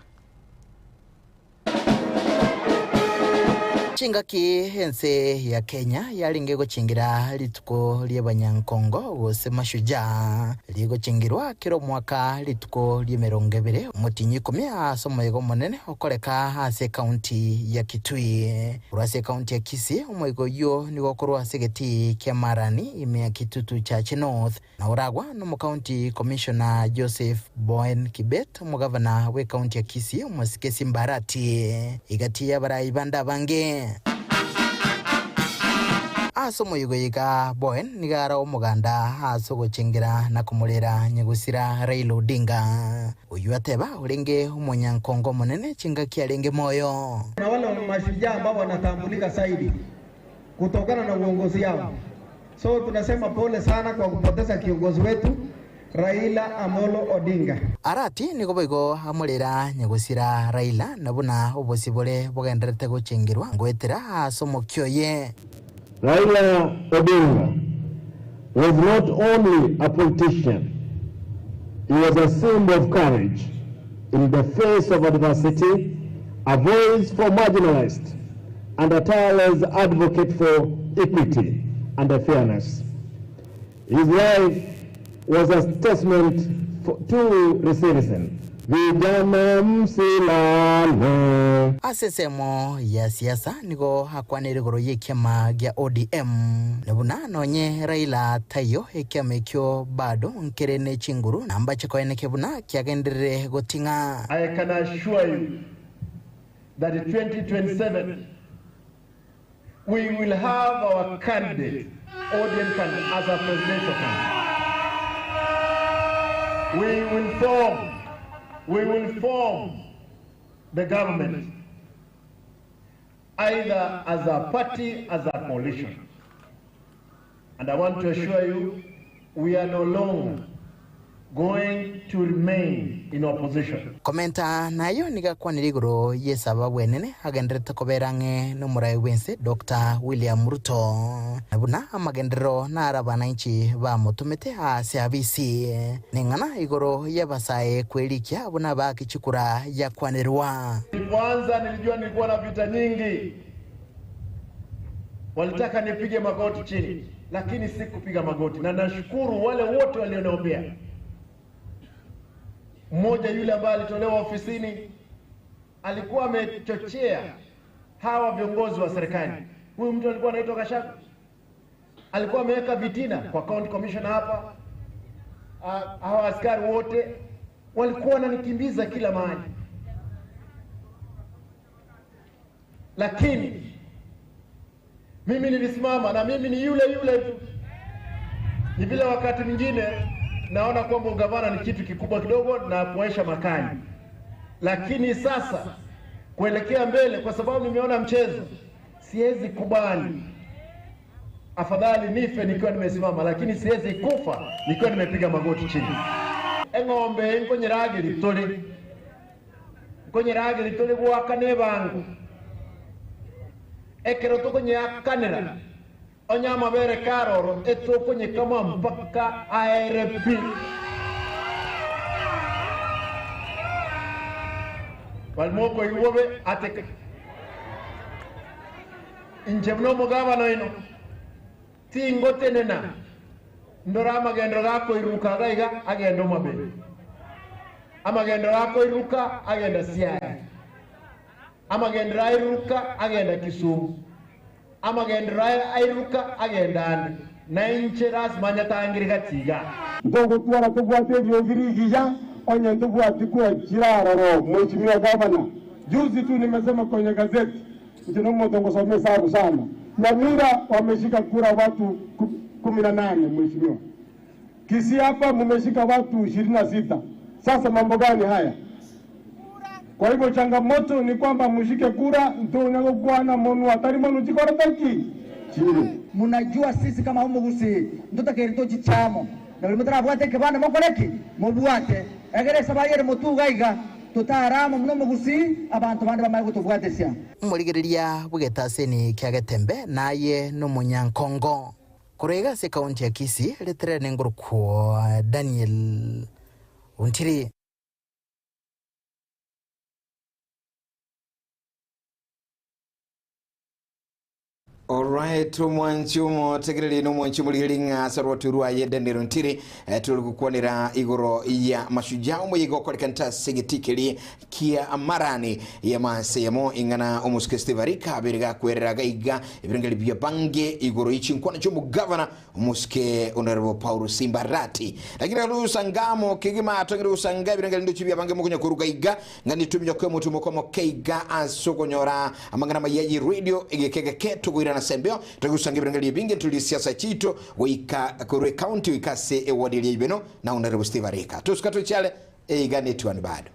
Speaker 4: Chingaki ense ya Kenya yarenge gochingira rituko ri'Abanyankongo gose Mashujaa, rigochingirwa kera omwaka rituko ri'emerongo ebere omotienyi ikomi ase omoyega omonene okoreka ase ekaunti ya Kitui. Korwa ase ekaunti ya Kisii, omoyega oyio nigo okorwa ase egetii kia Marani ime ya Kitutu Chache North, na oragwa nomokaunti commissioner Joseph Boen Kibet, omogavana bw'ekaunti ya Kisii omosike Simba Arati, egati y'abarai bande abange. Ase omoyega oyo iga Boen nigo ara omoganda ase ogochengera na komorera nyagosira Raila Odinga, oyio ateba orenge omonyankongo omonene chingaki arenge moyo.
Speaker 5: Na wale mashujaa ambao wanatambulika zaidi kutokana na uongozi yao. So tunasema pole sana kwa kupoteza kiongozi wetu Raila Amolo Odinga.
Speaker 4: Arati nigo boigo amorera nyagosira Raila na buna obosibore bogenderete gochengerwa ngoetera ase omokia oye.
Speaker 6: Raila Odinga was not only a politician, he was a symbol of courage in the face of adversity, a voice for marginalized, and a tireless advocate for equity and fairness. His life was a testament for, to resilience. Vijana msilale.
Speaker 4: Ase ensemo ya siasa nigo akwanire igoro ya ekiama gia ODM na buna nonye Raila taiyo ekiama ekio bado nkere ne chinguru namba chikoeneke buna kiagenderere goting'a.
Speaker 5: I can assure you that in 2027 we will have our candidate, ODM candidate, as a presidential candidate. We will form, we will form the government either as a party, as a coalition. And I want to assure you, we are no longer going to remain in opposition.
Speaker 4: Komenta nayo nigakwanire igoro y'esaba bwenene agenderete kobera ng'e nomorai bwense Dr. William Ruto na buna amagenderero nara abananchi bamotomete ase abisi neng'ana igoro y'abasae kwerikia buna bakichikura yakwanirwa.
Speaker 5: Nilipoanza nilijua nilikuwa na vita nyingi, walitaka nipige magoti chini, lakini sikupiga magoti, na nashukuru wale wote walioniombea. Mmoja yule ambaye alitolewa ofisini alikuwa amechochea hawa viongozi wa serikali. Huyu mtu alikuwa anaitwa Gachagua, alikuwa ameweka vitina kwa county commissioner hapa. Ah, Hawa askari wote walikuwa wananikimbiza kila mahali, lakini mimi nilisimama na mimi ni yule yule tu. Ni vile wakati mwingine naona kwamba ugavana ni kitu kikubwa kidogo na kuaisha makali, lakini sasa kuelekea mbele, kwa sababu nimeona mchezo, siwezi kubali. Afadhali nife nikiwa nimesimama, lakini siwezi kufa nikiwa nimepiga magoti chini. Eng'ombe nkonyerage litole nkonyerage litole gwaka nebango ekero tokonyeakanera onye amabere karoro etokonyekama mpaka aere pi balimoko iwobe ateke. Inche buna omogabana oino, tingotenena ndore amagenderero gakoiruruka iga iga agende Homa-Bay, amagenderero gakoiruruka agenda Siaya, amagenderero airuruka agenda Kisumu, amagenderero airuruka agenda ande, na inche lasima nyatangire gati iga.
Speaker 6: Ntogotwara tobwate eriogi rigiya onye ntobwati kwechira aroro. Mheshimiwa Gavana, juzi tu nimesema kwenye gazeti Inche nomonto ngosoma esabu sana. Nyamira wameshika kura watu 18 mheshimiwa. Kisii hapa mumeshika watu 26. Sasa mambo gani haya? Kwa hivyo changamoto ni kwamba mushike kura ntonya gokwana monwa tari monu chikorete ki? Chire.
Speaker 7: Munajua sisi kama omogusi ntotakeire tochiche amo, na baria motarabwate ekebande mokore ki? Mobwate. Egere esabaria ere motwe iga iga, totare amo buna omogusi, abanto bande bamanye gotobwatesia.
Speaker 4: Omorigereria bw'egetaseni kia Getembe naye nomonyankongo. Korwa iga ase ekaunti ya Kisii, reterere nengorokwo Daniel Ontiri.
Speaker 1: Alright, omwanchi omotegereri na omwanchi omorigeri ng'a ase orwatu rwaye Daniel Ntiri eh, turi gokwanera igoro ya mashujaa omoyiga okorekana ase egetikeri kia marani y'amase yamo ing'ana omosike Steve Arika abere gakwerera gaiga ebirengeri bia bange igoro y'chinkwana chi'omogavana Omosike Honorable Paulo Simbarati. Lakini rusangamo kegima atongire gosanga ebirengeri ndochi bia bange mokonya koruga iga ng'a nituminyoke omotumo komoke iga ase okonyora amang'ana amaya ye radio egeka egeke tokoirana ase embeo togosanga ebirengeri ebinge nturi siasa chiito goika korwa ecounty goika ase eward eria ibeno na Honorable Steve Arika. Tosuka tochiare eiga netuani bado.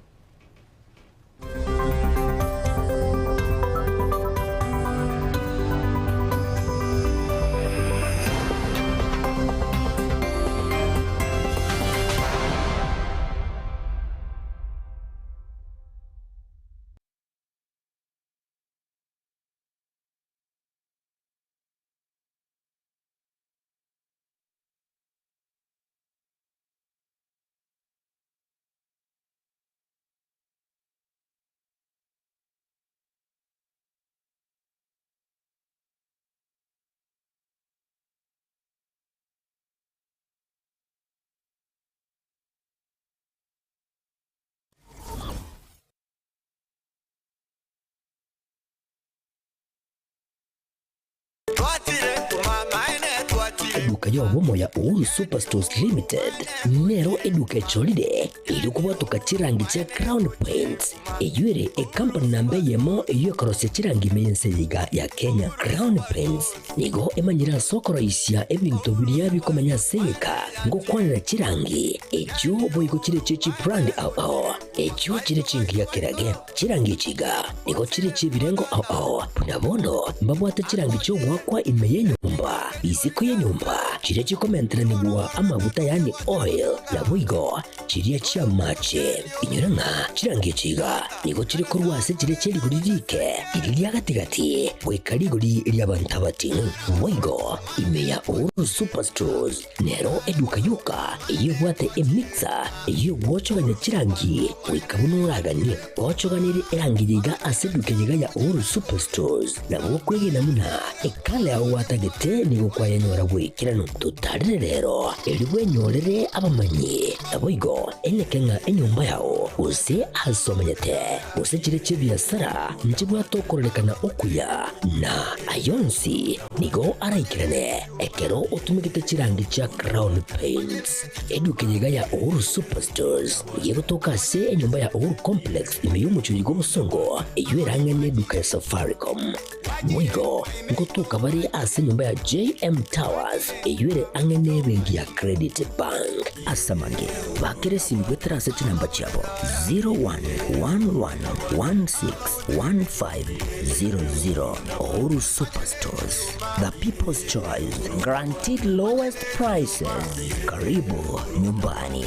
Speaker 8: Eduka y'obomo ya Uhuru Superstores Limited nero eduka echorire erio kobwatoka chirangi chia Crown Paints, eyio ere ekampani namba eyemo eyio ekorosia chirangi ime y'ense eye iga ya Kenya. Crown Paints nigo emanyire ase okoroisia ebinto biria bikomenya ase egeka ngokwanera chirangi echio boigo chire chie chibrand ao ao echio chire chingiya kerage. Chirangi echi iga nigo chire chi'ebirengo ao ao, buna bono mbabwate chirangi chi'ogoakwa ime y'enyomba, isiko y'enyomba, chiria chikomenteranigwa amaguta yaani oil, naboigo chiria chi'amache. Inyora ng'a chirangi echi iga nigo chire korwa ase chiria chie rigori riike, riria ria gati-gati, goika rigori ri'abanto abating'u. Boigo ime ya Uhuru Superstores Nero eduka yoka eyio ebwate emixer eyio egwochogania chirangi goika buna oraganie. Ochoganirie erangi yiga ase eduka yiga ya Uhuru Superstores nabo okwegena buna ekala yao gwatagete nigo kwayenyora goikeranu. Totarire rero erio bwenyorere abamanyi naboigo eneke ng'a enyomba yao gose ase omenyete gose chire chi'ebiasara nchibwate okororekana okuya na ayonsi nigo araikerane. Ekero otumegete chirangi chia Crown Paints, eduka eye iga ya Uhuru Superstores nigo egotoka ase enyomba ya Uhuru Complex ime y'omochie oyo bw'obosongo, eyio erang'ane eduka ya Safaricom. Boigo ngotoka bare ase enyomba ya JM Towers eyio ere ang'e n'ebenki ya Credit Bank. Ase amange, bakera esimi goetera ase chinamba chiabo 0111161500. Uhuru Superstores. The People's Choice, guaranteed lowest prices. Karibu nyumbani.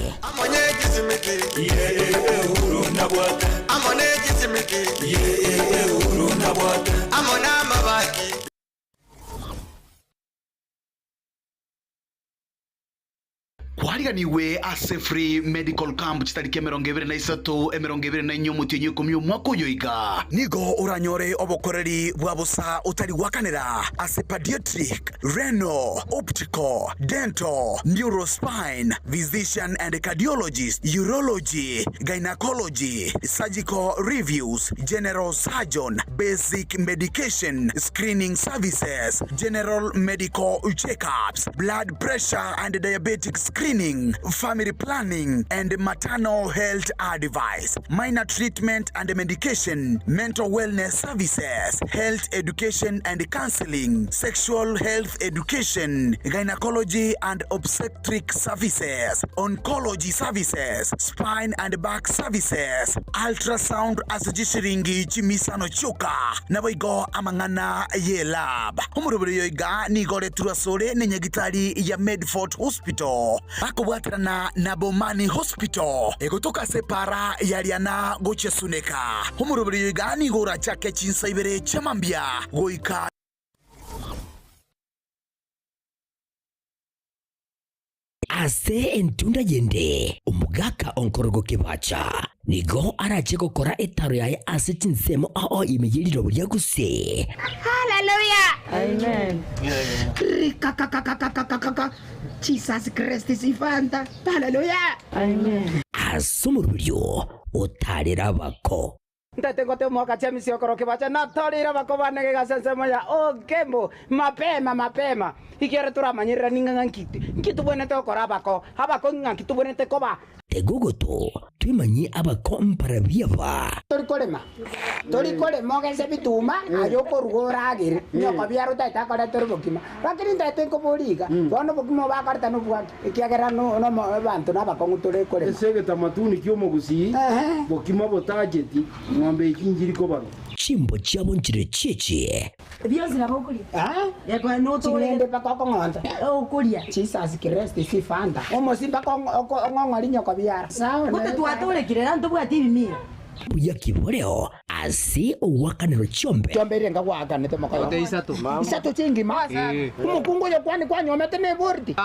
Speaker 9: Mwariganigwe ase Free Medical Camp chitariki 23, 24 omotienyi o ikomi omwaka oyo iga. Nigo oranyore obokoreri bwa bosa otari gwakanera ase Pediatric, Renal, Optical, Dental, Neurospine, Physician and Cardiologist, Urology, Gynecology, Surgical Reviews, General Surgeon, Basic Medication, Screening Services, General Medical Checkups, Blood Pressure and Diabetic Screening, Family Planning and Maternal Health Advice, Minor Treatment and Medication, Mental Wellness Services, Health Education and Counseling, Sexual Health Education, Gynecology and Obstetric Services, Oncology Services, Spine and Back Services, Ultrasound ase chishiringi chimisano chioka, naboigo amang'ana y'elab. Omoroberi oyo iga nigo oretirwe asore nenyagitari ya Medfort Hospital bakobwaterana na Bomani Hospital egotoka ase epaara ya Riana gochia Suneka. Omoroberi oyo iga nigo orachake chinsa ibere chia mambia goika.
Speaker 8: Ase entunda yende, omogaka onkorogo kebacha nigo arache gokora etaro yaye ase chinsemo ao ime ye rirobo ria gusii.
Speaker 10: Hallelujah.
Speaker 11: Amen.
Speaker 10: Rikakakakakakakaka. Jesus Christ is Fanta. Hallelujah.
Speaker 11: Amen.
Speaker 8: Ase omoroberio otarere abako.
Speaker 12: Ntete ngote omwaka chiamisi okorokia bacha natorire abakobane gegasa ensemo ya Okembo mapema mapema ekiagera toramanyerera ning'a ng'a nki tobwenerete gokora abako abako ng'a nki tobwenerete koba.
Speaker 8: Tega ogoto twemanyie abako mbarabwo aba.
Speaker 12: Tori korema tori korema ogese bituma aye okoruga oragere nyoko biara otaete akoretere obokima lakini ntaete nkoboria iga bono obokima obo akoreta nobwaki Ekiagera abanto nabakong'u tore korema.
Speaker 13: Ase egetamatuni ki'omogusii, bokima botacheti, ng'ombe echi nchiri kobarwa.
Speaker 8: Chimbo chiabo nchire chiechie.
Speaker 11: Bionsi nabo okoria.
Speaker 12: Ching'ende mpaka okong'onta.
Speaker 11: Okoria.
Speaker 12: Jesus Christ si fanta. Omosi mpaka ong'ong'ori nyoko biara.
Speaker 11: Gote twatorekire na ntobwati ebimira.
Speaker 8: Buya ki boreo ase ogoakanerwa chiombe?
Speaker 12: Chiombe eria nkagoakanete mokoyo. Isato chingima. Omokungu oyo kwani kwanyomete neboriti.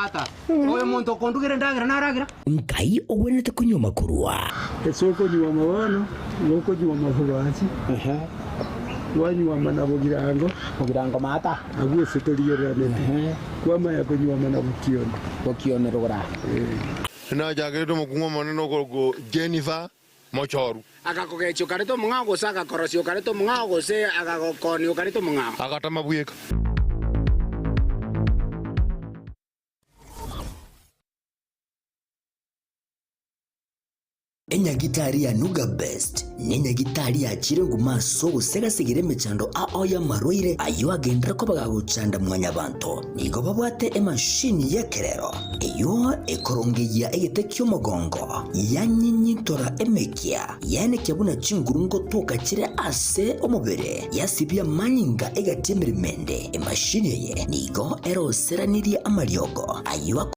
Speaker 8: Nkai ogwenerete konyuoma korwa?
Speaker 13: Ase okonyuoma bono, nigo okonyuoma bobachi, kwanyuoma na bogirango,
Speaker 12: Bogirango maata.
Speaker 13: Abwo ase torigereranete, kwamanya konyuoma na bokioni.
Speaker 12: Bokioni rogoro.
Speaker 14: Nachakerete omokungu omonene okorokwa Jennifer Mochoru.
Speaker 12: Agakogechia okareta omong'ao, gose agakorosia okareta omong'ao, gose agagokoonia okareta omong'ao.
Speaker 14: Agatama bweka.
Speaker 8: Enyagitari ya Nuga Best nenyagitari yachire nguma ase ogosegasegera emechando ao y'amarwaire ayio agenderere koba gagochanda mwanyabanto. Nigo babwate emashini y'ekerero Eyio ekorongeyia egete ki'omogongo, yanyinyintora emekia, yaenekia buna chinguru ngotoka chire ase omobere, yasibia amanyinga egati y'emeremo ende. Emashini eye nigo eroseranirie amariogo ayio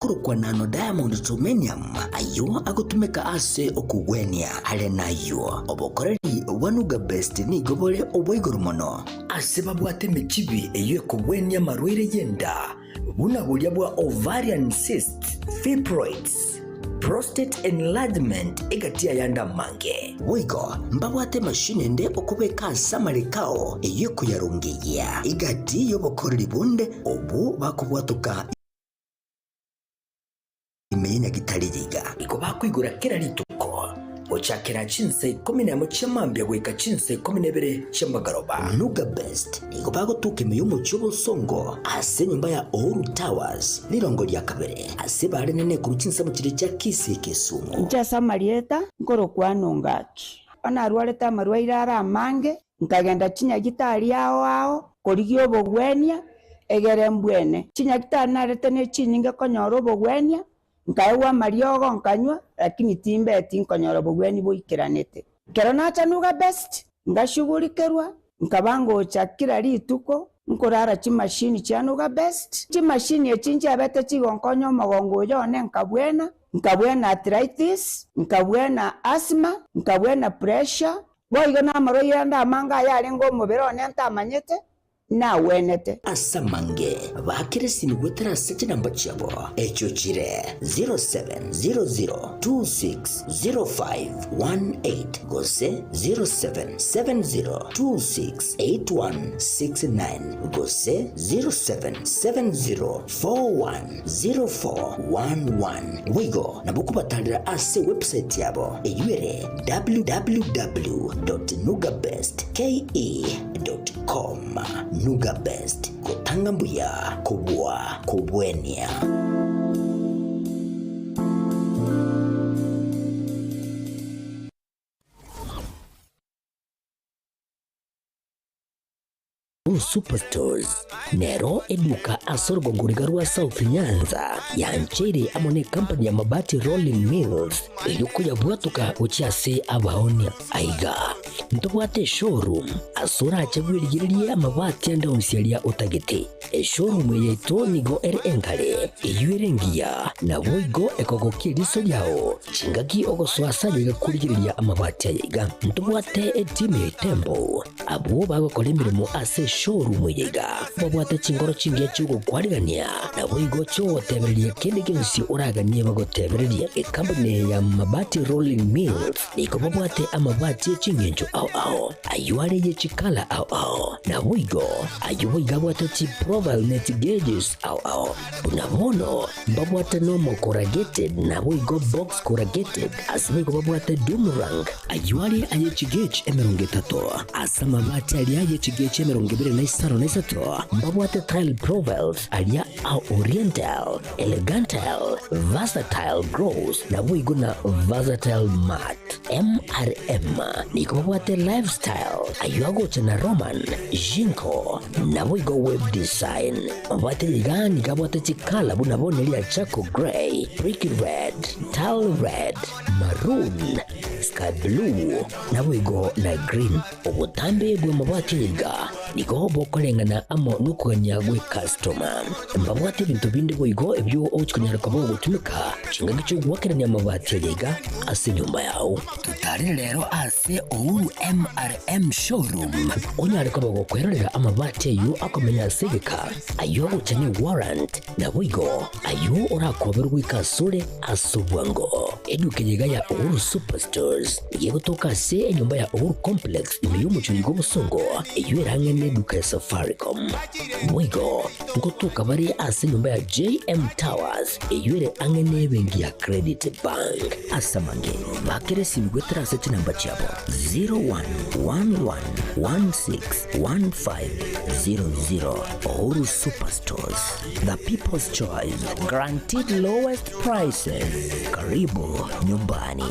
Speaker 8: akorokwa nano diamond germanium, ayio agotumeka ase okogwenia. Are nayio, obokoreri bwa Nuga Best nigo bore obwa igoro mono. Ase babwate emechibi eyio ekogwenia amarwaire y'enda, buna boria bwa ovarian cysts, fibroids, prostate enlargement egati y'ayande amange. Boigo mbabwate emashini ende okobeka ase amareko ao eyio ekoyarongeyia egati y'obokoreri bonde obwo bakobwatoka ime y'enyagitari riga. Igo bakoigora kera rituko, gochakera chinsa ikomi nemo chia mambia goika chinsa ikomi na ibere chi'amagoroba. Nuga Best nigo bagotoka ime y'omochie obosongo ase enyomba ya Uhuru Towers, rirongo ria kabere, ase bare nene korwa chinsemo chiria chia Kisii Kisumu.
Speaker 15: Inche ase amarieta nkorokwa Nongaki. Onarwarete amarwaire are amange, Nkagenda chinyagitari ao ao korigia obogwenia, egere mbwene. Chinyagitari narete ne chinyinge konyora obogwenia, nkaegwa amariogo nkanywa, lakini timbeti nkonyora obogwenia boikeranete. Ekero nacha Nuga Best, ngashugurikerwa, nkaba ngocha kera rituko nkorara chimashini chia Nuga Best. Chimashini echi nchiabete chigonkonya omogongo oyo one nkabwena, nkabwena arthritis, nkabwena asthma, nkabwena pressure, Boigo namarwaire ande amange ayarenge omobere one ntamanyete, Nawenete.
Speaker 8: Ase amange baakire esimi goetera ase chinamba chiabo, echio chire 0700260518 gose 0770268169 gose 0770410411. Boigo nabo okobatarera ase ewebsite yabo eyio ere www.nugabestke.com. Nuga Best, gotanga mbuya kobua kobwenia. Blue Superstores nero eduka ase orogongo riga rwa South Nyanza yancheire amo ne company ya Mabati Rolling Mills erio koyabwatoka gochia ase abaonia. Aiga ntobwate eshowroom ase orache bwerigererie amabati ande onsi aria otagete. Eshowroom eye yaito nigo ere enkare, eyio ere engiya, naboigo ekogokia eriso riao chingaki ogosoa ase aye iga korigereria amabati aya iga. Ntobwate etimu ya Itembo abwo bagokora emeremo ase eshowroom eye iga, babwate chingoro chingiya chi'ogokwarigania, naboigo chi'ogotebereria kende gionsi oraganie bagotebererie. Ekampuni eye ya Mabati Rolling Mills Nigo babwate amabati e chingencho ao ao, ayio are ye chikala ao ao, naboigo ayio boigo abwate chiprofile ne chigeges ao ao. Buna bono mbabwate normal corrugated naboigo box corrugated, ase boigo babwate doom rank, ayio are aye chigauge 30, ase amabati aria aye chigauge 25 mbabwate tile profiles aria a oriental, Elegantal, Versatile Gross, naboigo na Versatile Mart. MRM nigo babwate Lifestyle, ayio agocha na Roman, Jinko, naboigo Web Design. Mabwate iga nigo abwate chikala buna bono eria Charcoal Grey, Brick Red, Tile Red, Maroon, Sky Blue, naboigo na Green. Obotambe bw'amabati iga nigo bokoreng'ana amo nokogania gw'ekastoma. Mbabwate ebinto binde boigo ebio ogochia konyara koba ogotumeka chingaki chi'ogoakerania amabati aya iga ase enyomba yao. Totarere rero ase Uhuru MRM Showroom onyare koba gokwerorera amabati ayio akomenya ase egeka, ayio agocha ne warrant, naboigo ayio orakoberwe goika asore ase obwango. Eduka eye iga ya Uhuru Superstores nigo egotoka ase enyomba ya Uhuru Complex ime y'omochie oiga obosongo, eyio ere ang'e neduka ya Safaricom. Boigo ngotoka bare ase enyomba ya JM Towers eyio ere ang'e nebenki ya Credit Bank. Ase amange, bakera esimi goetera ase chinamba chiabo 0111161500. Uhuru Superstores, the people's choice, guaranteed lowest prices. Karibu nyumbani.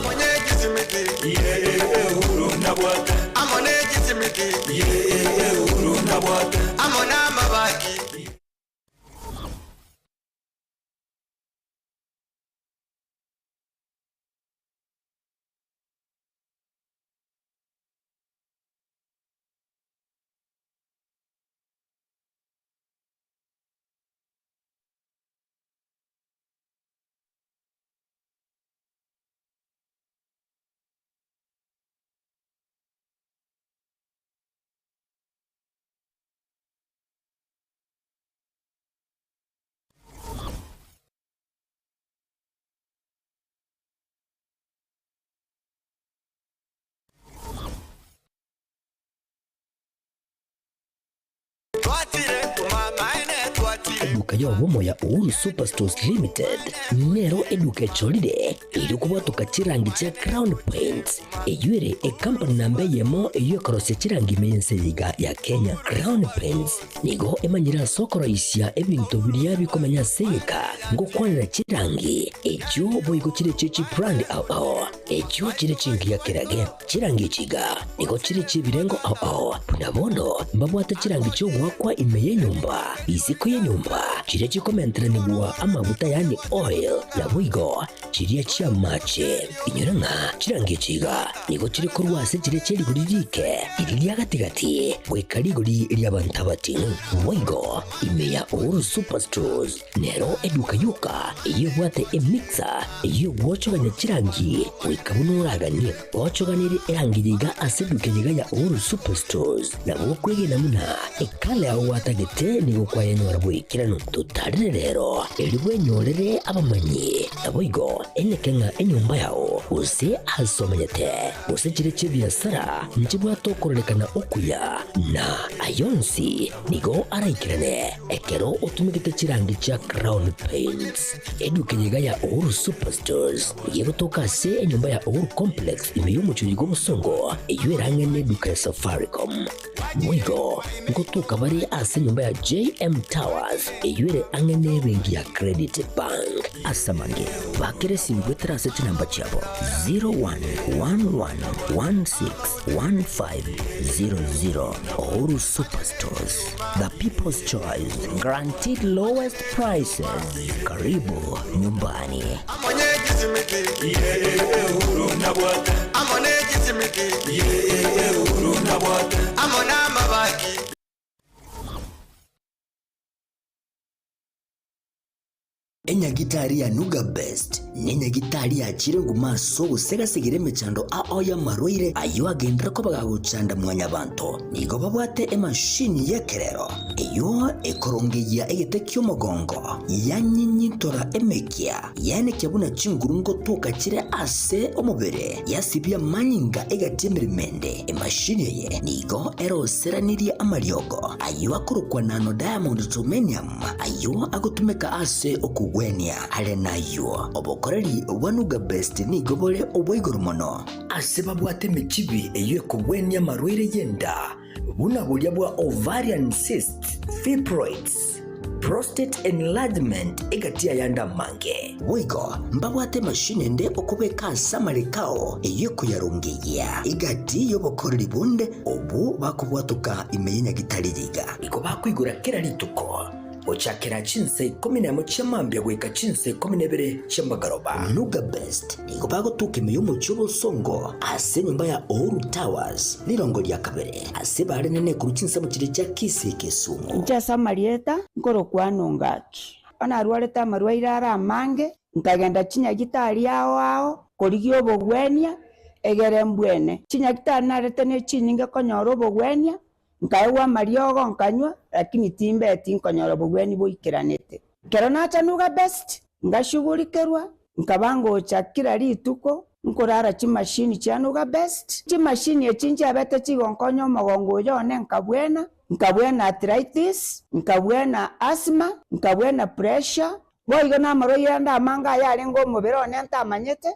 Speaker 8: Eduka y'obomo ya Uhuru Superstores Limited nero eduka echorire erio kobwatoka chirangi chia Crown Paints eyio ere ecompany namba eyemo eyio ekorosia chirangi ime y'ense eye iga ya Kenya. Crown Paints nigo emanyire ase okoroisia ebinto biria bikomenya ase egeka ngokwanera chirangi echio boigo chire chie chibrand ao ao echio chire chingiya kerage. Chirangi echi iga nigo chire chi'ebirengo ao ao, buna bono mbabwate chirangi chi'ogoakwa ime y'enyomba, isiko y'enyomba, chiria chikomenteranigwa amaguta yaani oil, naboigo chiria chi'amache. Inyora ng'a chirangi echi iga nigo chire korwa ase chiria chie rigori riike, riria ria gati-gati, goika rigori ri'abanto abating'u. Boigo ime ya Uhuru Superstores nero eduka yoka eyio ebwate emixer eyio egwochogania chirangi goika. Goika buna oraganie, ochoganirie erangi yiga ase eduka yiga ya Uhuru Superstores, nabo okwegena buna ekala yao gwatagete nigo kwayenyora boikeranu. Totarere rero, erio bwenyorere abamanyi. Naboigo eneke ng'a enyomba yao, gose aase omenyete, gose chiria chi'ebiasara nchibwate okororekana okuya, na ayonsi nigo araikerane ekero otumegete chirangi chia Crown Paints. Eduka eye iga ya Uhuru Superstores nigo egotoka ase enyomba ya Uhuru Complex ime y'omochie oyo bw'obosongo, eyio ere ang'e n'eduka ya Safaricom. Boigo ngotoka bare ase enyomba ya JM Towers eyio ere ang'e n'ebenki ya Credit Bank. Ase amange, bakera esimi goetera ase chinamba chiabo 0111161500. Uhuru Superstores, the people's choice, guaranteed lowest prices. Karibu nyumbani. Enyagitari ya Nuga Best nenyagitari yachire nguma ase ogosegasegera emechando ao y'amarwaire ayio agenderere koba gagochanda mwanyabanto. Nigo babwate emashini y'ekerero eyio ekorongeyia egete ki'omogongo, yanyinyintora emekia, yaenekia buna chinguru ngotoka chire ase omobere, yasibia amanyinga egati y'emeremo ende. Emashini eye nigo eroseranirie amariogo ayio akorokwa nano diamond germanium, Ayio agotumeka ase okogwenia. Are nayio, obokoreri bwa Nuga Best nigo bore obwa igoro mono. Ase babwate emechibi eyio ekogwenia amarwaire y'enda, buna boria bwa ovarian cysts, fibroids, prostate enlargement egati y'ayande amange. Boigo mbabwate emashini ende okobeka ase amareko ao eyio ekoyarongeyia egati y'obokoreri bonde obwo bakobwatoka ime y'enyagitari riga. Nigo bakoigora kera rituko, gochakera chinsa ikomi nemo chia mambia goika chinsa ikomi na ibere chia magoroba. Nuga Best nigo bagotoka ime y'omochie obosongo ase enyomba ya Uhuru Towers, rirongo ria kabere, ase barenene korwa chinsemo chiria chia Kisii Kisumu.
Speaker 15: Inche ase amarieta nkorokwa Nongaki. Bono narwarete amarwaire are amange, nkagenda chinyagitari ao ao korigia obogwenia, egere mbwene. Chinyagitari narete ne chinyinge konyora obogwenia, Nkaegwa amariogo nkanywa, lakini timbeti nkonyora obogwenia boikeranete. Ekero nacha Nuga Best, ngashugurikerwa, nkaba ngocha kera rituko nkorara chimashini chia Nuga Best. Chimashini echi nchiabete chigonkonya omogongo oyo one nkabwena, nkabwena arthritis, nkabwena asthma, nkabwena pressure, boigo namarwaire ande amange ayarenge omobere one ntamanyete,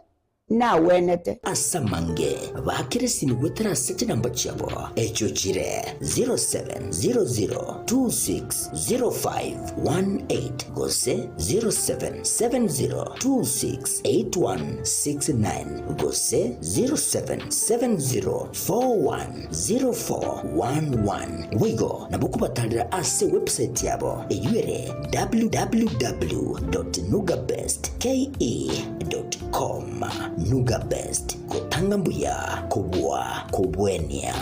Speaker 15: nagwenete.
Speaker 8: Ase amange baakere esimi goetera ase chinamba chiabo, echio chire 0700260518 gose 0770268169 gose 0770410411. Boigo nabo kobatarera ase website yabo eyio ere www.nugabestke.com. Com. Nuga Best, gotanga mbuya kobua kobwenia.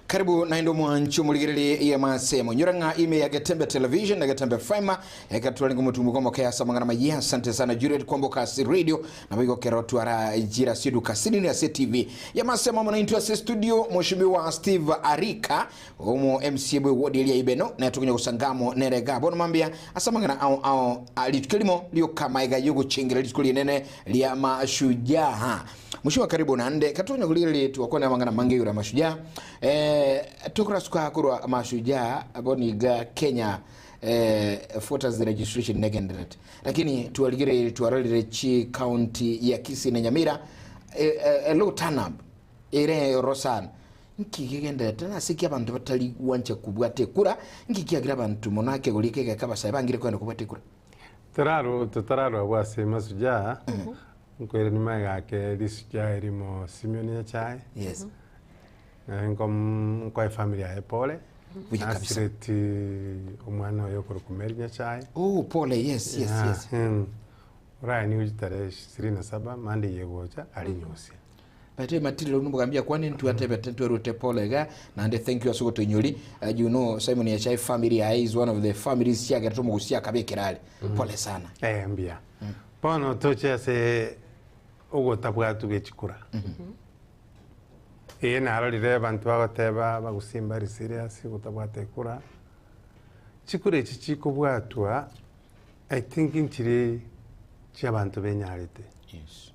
Speaker 1: Karibu naende omwanchi omorigererie y'amasemo nyora ng'a ime ya Getembe Television na Getembe FM Eka twarenge omotumbo omoke ase amang'ana amayia. Asante sana Juliet Kwamboka ase radio nabo igo kero twara jira ase eduka Sydney ase TV yamasemo amo naintwe ase studio Mheshimiwa Steve Arika omo MCA bwe ward eria Ibeno na tokonya gosangamo nere iga bono mambia ase amang'ana ao ao a rituko erimo rioka maega yogochengera rituko rinene ria mashujaa. Mheshimiwa karibu naende katonya korigereria twakwana amang'ana amange igoro ya mashujaa eh, tokorasuka korwa mashujaa bono iga Kenya. Eh, voters registration negenderete lakini twarigereire twarorire chi county ya Kisii na Nyamira eh, eh, a low turn up ere oro sana nki gegenderete nase ki abanto batari gwancha kobwata ekura nki kiagira abanto mono akegori eke egeka abasae bangire kogenda kobwata ekura
Speaker 2: Torarwa totararwa abwo ase Masujaa, nkoirania magega ake risujaa erimo Simeon Nyachae.
Speaker 1: Yes.
Speaker 2: Naye nkom nkoa efamiri yaye pole,
Speaker 1: Buya kabisa.
Speaker 2: nasireti omwana oye okorokwa Mary Nyachae.
Speaker 1: Oh, pole, yes, yes,
Speaker 2: Yeah,
Speaker 1: yes.
Speaker 2: Oraye nigo chitarehe ishirini na saba, Monday egocha aria Nyosia.
Speaker 1: But material nomogambia kwane ntwatebete ntwerute pole iga naende thank you ase ogotoinyori uh, you know Simon Yachai family yaye is one of the families chiagerete omogusia akabe ekerari pole sana
Speaker 2: Eh, mbuya. Bono toche ase ogotabwatwa gwe chikura. Ee narorire abanto bagoteba bagusie mbari serious gotabwata ekura. Chikura echi chikobwatwa I think nchiri chiabanto benyarete.
Speaker 1: Yes.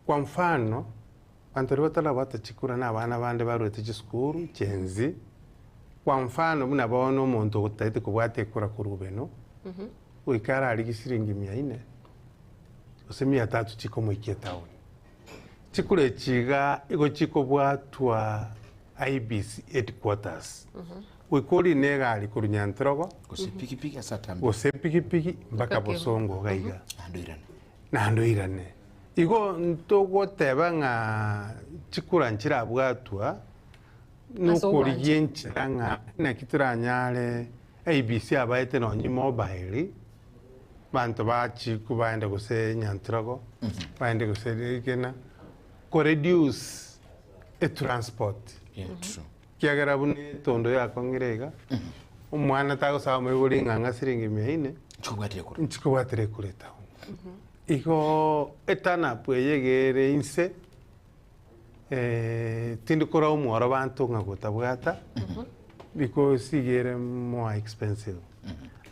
Speaker 2: Kwa mfano, banto baria batarabwata chikura na abana bande barwete chisukuru, chenzi, kwa mfano buna bono omonto otaete kobwata ekura korwa beno, goika ararigie shilingi mia nne, gose mia tatu chikomoikia etown. Chikura echi iga igo chikobwatwa IEBC headquarters, goika orine egari korwa Nyantrogo,
Speaker 1: Gose pikipiki ase atambe.
Speaker 2: gose pikipiki mpaka
Speaker 1: Mpaka
Speaker 2: Bosongo iga iga.
Speaker 1: Naende oirane.
Speaker 2: Naende oirane. Igo ntogoteba ng'a chikura nchirabwatwa
Speaker 3: Ase
Speaker 2: nokorigia enchera ng'a naki toranyare IEBC abaete nonye mobile, banto bachikwa baende gose Nyantrogo, baende gose Rigena, koreduce etransport.
Speaker 1: Yeah, true.
Speaker 2: Ekiagera buna etondo yakong'ire iga, omwana tagosaba moibori ng'a ng'a siringi mia ine, nchikobwatera ekura etown. Igo eturn-up eye iga ere inse, tindi korwa omworo banto ng'a gotabwata, because iga ere more expensive.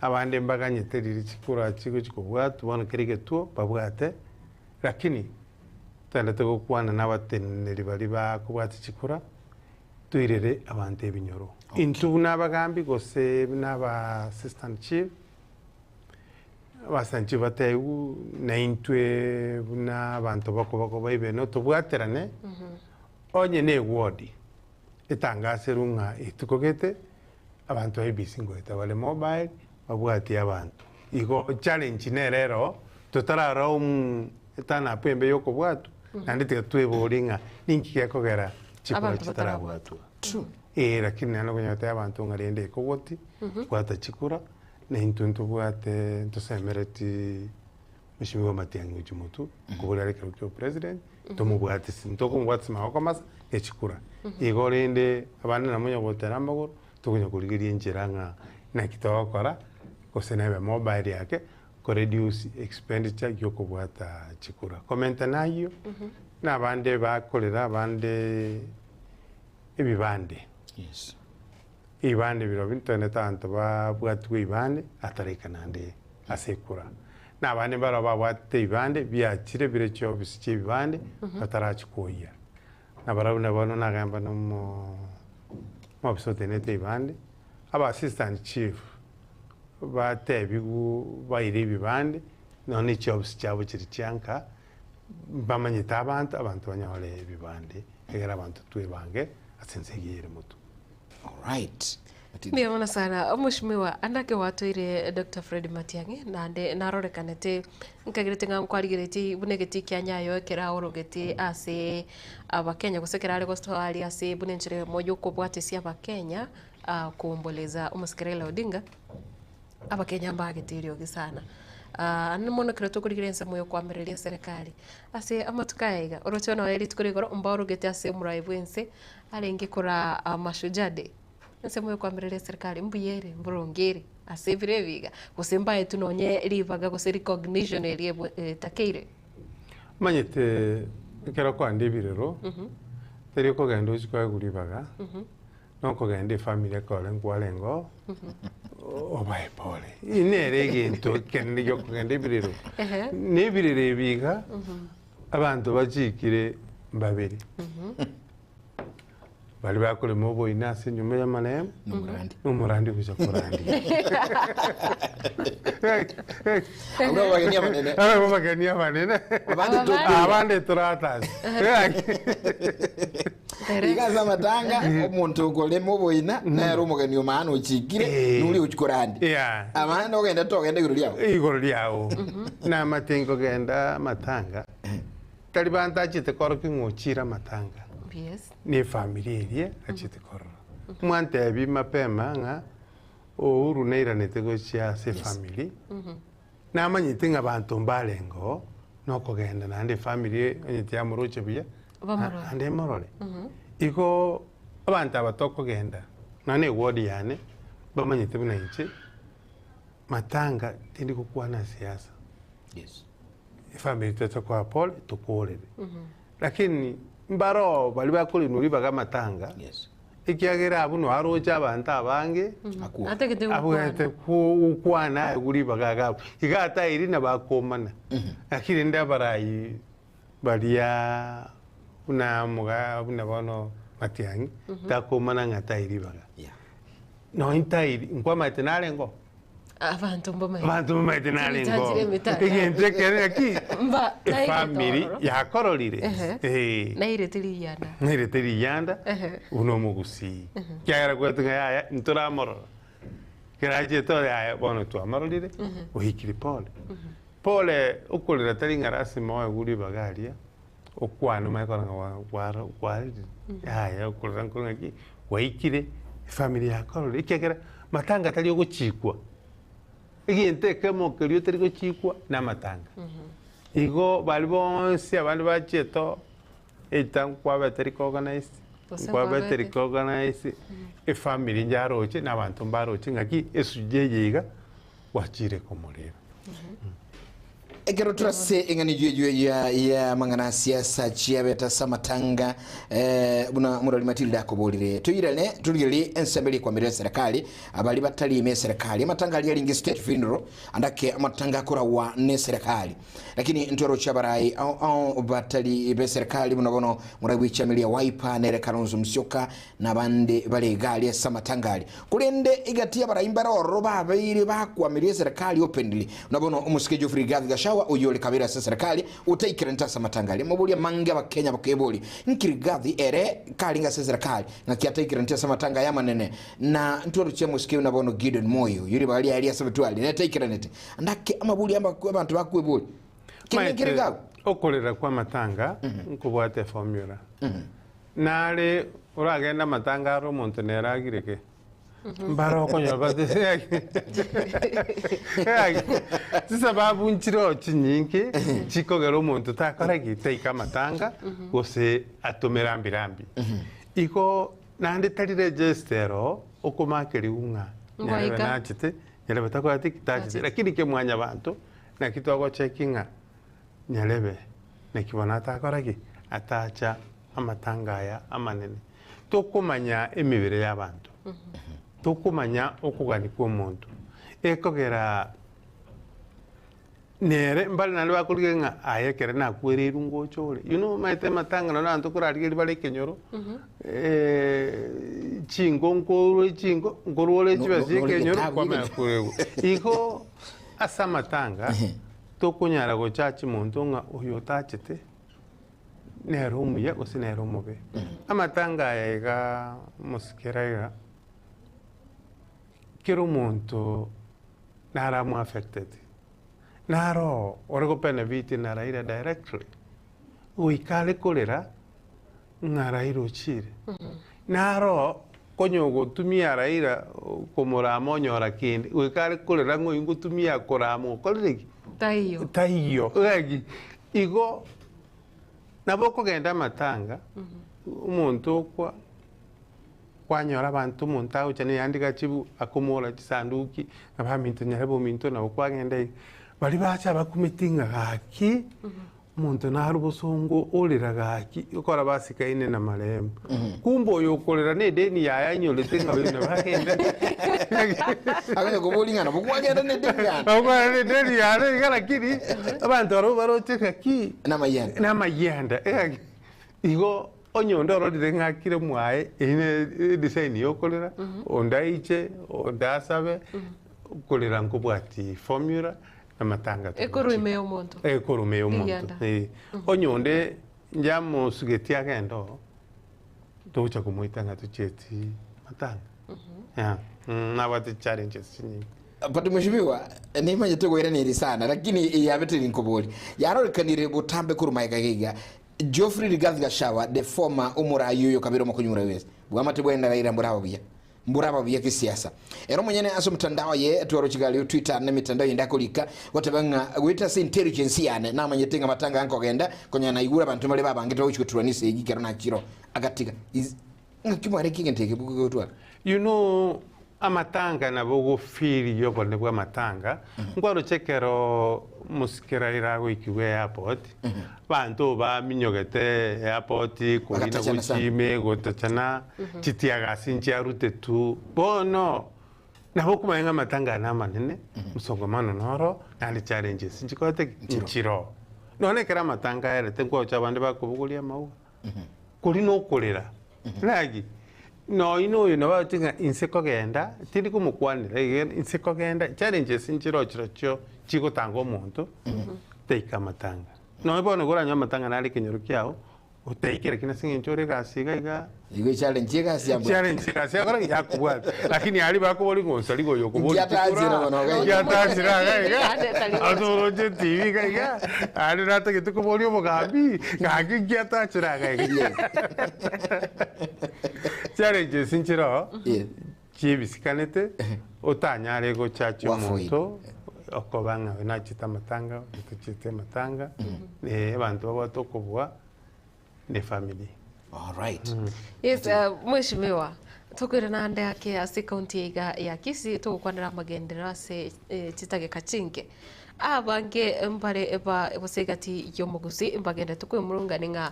Speaker 2: Abande mbaganyete riria chikura chigochi kobwatwa bono kera egetuo babwate, lakini totagete gokwana na abateneneri baria bakobwata chikura, toirere abanto ebinyoro. Intwe buna abagambi gose buna aba assistant chief, aba assistant chief batebiwu naintwe buna abanto bakoboko baibeno tobwaterane, onye na eward etangaserwe ng'a rituko gete, abanto ba IEBC ngoeta bare mobile, babwatie abanto. Igo challenge nere ero, totararaumu eturn up embe ya okobwatwa, naende tiga tweborie ng'a ninki gekogera chikura
Speaker 3: Abanto
Speaker 2: chitarabwatwa.
Speaker 1: True.
Speaker 2: Ee, lakini naende okonyora gotebia abanto ng'a rende ekogoti, bwata chikura, na intwe ntobwate ntosemereti Mheshimiwa Matiang'i gochia motwe, kobori are ekero kia opresident, tomobwatisi, ntokomobwatisi magoko masa, echikura. Igo rende abande nabo onye gotera amagoro, tokonya korigeria enchera ng'a naki togokora, gose nebe mobile ake, ko reduce expenditure ya okobwata chikura. Komenta na ayio, na abande bakorera abande ebibande.
Speaker 1: Yes.
Speaker 2: Ebibande birobio ntogende abanto babwatigwe ebibande ataraika naende ase ekura. Na abande mbarabwo babwatete ebibande biachire bire chiofisi chia ebibande batarachia koyia. Nabarabwo na bono nagamba na omo omobisa otenenete ebibande, aba assistant chief batebigwe baire ebibande nonya ne chiofisi chiabo chiri chianka, mbamanyete abanto, abanto banyore ebibande egere abanto twebange ase ense eyio ere motwe.
Speaker 1: Alright.
Speaker 3: Mbuya mono sana omweshimiwa ande ake gwatoire Dr. Fred Matiang'i naende narorekanete nkagerete ng'a nkwarigeretie buna egetii kia Nyayo ekero aorogetie ase abakenya gose ekero are gosoa aria ase buna enchera eyemo ya okobwatesia abakenya koomboleza omosike Raila Odinga, abakenya mbagete eriogi sana. Naende mono ekero tokorigereria ensemo ya okoamereria eserekari ase amatuko aya iga, oroche nonya rituko ria igoro mbaorogete ase omorai bwa ense arenge koraa Mashujaa Day. Ensemo yokoamereria eserikari mbuya ere, mboronge ere ase ebiro ebi iga, gose mbaetwe nonye ribaga gose recognition eria ebwe etakeire?
Speaker 2: Omanyete ekero okoenda ebirero, teri okogenda ochie koegwa ribaga, na okogenda efamiri ekore nkwarenge oo, obae pole. Eye nere egento ekenene gia okogenda ebirero. Na ebirero ebi iga, abanto bachikire mbabere. Baria bakorema oboina ase enyomba y'amaremo, nomorandi ogocha korandia.
Speaker 1: Abwo abageni abanene.
Speaker 2: Abwo abageni abanene.
Speaker 1: Abande tokure.
Speaker 2: Abande toratase.
Speaker 1: Iga ase amatanga omonto okorema oboina nere omogeni omana ochikire nori ochi korandia.
Speaker 2: Yeah.
Speaker 1: Abande ogende togenda igoro riao.
Speaker 2: Igoro riao. Namate nkogenda amatanga, tari banto achete korokia ng'a ochire amatanga.
Speaker 3: Yes.
Speaker 2: Na efamiri eria achete korora. Mwantebi mapema ng'a Uhuru nairanete gochia ase efamiri, namanyete ng'a banto mbarenge oo, nokogenda naende efamiri onye tiyamoroche buya,
Speaker 3: Bamorore.
Speaker 2: naende emorore. Igo abanto aba tokogenda, nonya na eward yane, bamanyete buna inche, matanga tindi gokwana siasa. Efamiri totokoa pole, tokorere. Lakini mbaroo baria bakorinwa ribaga amatanga, ekiagera abwo nonya aroche abanto abange,
Speaker 3: Atagete gokwana.
Speaker 2: abwenerete gokwana aegwe ribaga iga abwo. Iga atairi nabo akomana. Lakini rende abarai baria buna moga buna bono Matiang'i, takomana ng'a tairi ribaga. Nonya ntairi, nkwamaete narenge oo.
Speaker 3: Abanto mbamaete.
Speaker 2: Abanto mbamaete narenge oo.
Speaker 3: Chibicha chire emitandao.
Speaker 2: Egento ekere naki,
Speaker 3: Mba, nairete
Speaker 2: efamiri
Speaker 3: ororo.
Speaker 2: yakororire.
Speaker 3: Ehe.
Speaker 2: Eh.
Speaker 3: Nairete riyanda.
Speaker 2: Nairete riyanda,
Speaker 3: Ehe.
Speaker 2: buna omogusii. Ekiagera kwete ng'a yaya ntoramorora. Ekero achete ore yaya bono twamororire, oikire pole. Pole okorera tari ng'a lasima oegwe ribaga aria, okwane omanye korora ng'a gwa gwarerire, yaya okorora nkore ng'aki, gwaikire efamiri yakororire ekiagera matanga tari ogochikwa, egento ekemo keria otari gochikwa na amatanga. Igo baria bonsi abande bachiete oo, eita nkwabete recognized,
Speaker 3: Gose
Speaker 2: nkwabete
Speaker 3: nkwabete.
Speaker 2: recognized, efamiri nyaroche na abanto mbaroche ng'aki esuji eye iga gwachire komorera.
Speaker 1: Ekero torase eng'ana eyio eyio ya ya amang'ana a siasa chiabete ase amatanga eh, buna omorwari Matilda akoborire toirane torigererie ensemo eria ekwamire eserekari abari batari ime eserekari amatanga aria arenge state funeral andake amatanga akoragwa ne eserekari lakini ntwaroche abarai ao ao batari beserekari buna bono morai bw'echiama eria Wiper nere Kalonzo Musyoka nabande bare iga aria ase amatanga aria. Korende egati y'abarai mbare ororo babeire bakwamirie eserekari openly. Buna bono omosike Geoffrey Rigathi Gachagua oyio ore kabere ase eserekari otaikeranete ase amatanga aria. Amaborio amange abakenya bakeboria, Nki Rigathi ere karenge ase eserekari ng'aki ataikeraneti ase amatanga aya amanene? Na ntwarochie omosike buna bono Gideon Moi oyio ribaga riaye riasabetwe aria netaikeranete. Ndake amaborio abanto bakweboria. Kende nkere
Speaker 2: Maete
Speaker 1: iga agwo.
Speaker 2: okorera kw'amatanga nkobwate eformula. Nare oragende amatanga are omonto nere agire ki? Mbare okonyora bate chisababu nchireo chinyinge chikogera omonto takora ki? Taika amatanga gose atome rambi rambi. Igo naende tari register ero okomakerigwa ng'a nyarebe
Speaker 3: Ngoika.
Speaker 2: nachete nyarebe takoreti ki? Tachete. Lakini kemwanyabanto naki togocheki ng'a Nyarebe, naki bono atakora ki? Atacha amatanga aya amanene. Tokomanya emebere y'abanto, tokomanya okogania kw'omonto, ekogera nere mbare naende bakorigereria ng'a aye ekere nakwereirwe ngocha ore. You know omanyete amatanga nonye abanto korarigereria bare ekenyoro, chinko nkorwa chinko, nkorwa ore
Speaker 1: No-
Speaker 2: chibesa
Speaker 1: no-
Speaker 2: chia
Speaker 1: nore
Speaker 2: ekenyoro
Speaker 1: getabu
Speaker 2: kwamanya koegwa. Igo ase amatanga. Tokonyara gochachi monto ng'a oyo otachete nere omuya gose nere omobe. Amatanga aya iga omosike Raila, kera omonto naro amo affected, naro ore go benefit na Raila directly, goika are korera ng'a Raila ochire. Naro konya ogotumia Raila komorama onyora kende, goika are korera ng'a oyio ngotumia korama okorire ki?
Speaker 3: Taiyo.
Speaker 2: Taiyo. Gaki, igo nabo okogenda amatanga, omonto okwa, kwanyora abanto omonto agocha na eyandika chibu akomora chisanduki, ng'a baminto nyarebe ominto nabo kwagenda iga. Baria bacha bakumeti ng'a gaki. Omonto nare obosongo orera gaki, okora basikaine na marehemu. Kumbe oyo okorera na edeni yaye anyorete ng'a oyo nabo agende.
Speaker 1: Akonya koboria ng'a nabo kwagenda na edeni yane.
Speaker 2: Nabo kwagenda na edeni yane iga lakini abanto barobwo baroche ng'aki
Speaker 1: Namayianda.
Speaker 2: namayianda. Igo. Onye onde ororire ng'a akire mwaye, eyio ne edesign ya okorera, onde aiche, onde asabe, korera nkobwati formula, amatanga tobwati.
Speaker 3: Ekorwa ime ya omonto.
Speaker 2: Ekorwa ime ya omonto,
Speaker 3: Rigianda.
Speaker 2: eh. Onye onde njamosugetie agende oo, togocha komoita ng'a tochieti matanga. Yeah, nabwate challenges chinyinge.
Speaker 1: But mheshimiwa, nimanyete goiraneria sana, lakini eye yabete rinkobori. Yarorekanire botambe korwa magega iga. Geoffrey Rigathi Gachagua, the former omorai oyo kabere omokonyora wese. Bwamate bwenda Raila mboraba buya. Mboraba buya kisiasa. Ere omonyene ase omotandao aye twaro chigari o Twitter na emitandao yende akorika goteba ng'a goeta ase intelligence yane namanyete ng'a matanga nkogenda konya naigure abanto mbare babangete bagochi goturania esegi ekero nachire agatiga. Is ng'aki mwarenge egento eke gotwara?
Speaker 2: You know amatanga nabo ogofeel obonene bwa amatanga, nkwaroche ekero mosike Raila agoikigwa airport, abanto baminyogete airport korina
Speaker 1: Bagatachana sana.
Speaker 2: gochia ime gotachana, chitear gas nchiarutetwe, bono nabo okomanya ng'a amatanga aya namanene, msongamano noro, naende challenges nchikorete ki? Nchiroo. Nonya ekero amatanga aerete nkwaroche abande bakobogoria amauga. Koria nokorera, naki nonya oyo nabo agochia ng'a inse kogenda, tindi komokwanera iga inse kogenda, challenges nchire chirochio chigotanga omonto taika amatanga. Nonya bono igo oranyore amatanga nare ekenyoro kiago, otaikera ki nase eng'encho ore egasi iga iga.
Speaker 1: Igo echallenge egasi yambwate.
Speaker 2: Challenge egasi yakora ki? Yakobwata. Lakini aria bakoboria ng'a onsari iga oyo okoboria
Speaker 1: Nkiatachire
Speaker 2: chikura,
Speaker 1: bono iga iga.
Speaker 2: nkiatachire iga iga, ase oroche etibi iga iga, aria natagete koboria omogambi, gaki nkiatachire iga iga. Challenges nchire oo, chiebisikanete, otanyare gochachia omonto, okoba ng'a oyo nachete amatanga, oyo tachete amatanga, abanto babwate okobua. ne family.
Speaker 1: Alright.
Speaker 3: Yes, mheshimiwa tokoirana ande ake ase ekaunti iga ya Kisii togokwanera amagenderero ase eh, chitageka chinke abange mbare ba gose egati y'omogusi mbagenderete koemurungani ng'a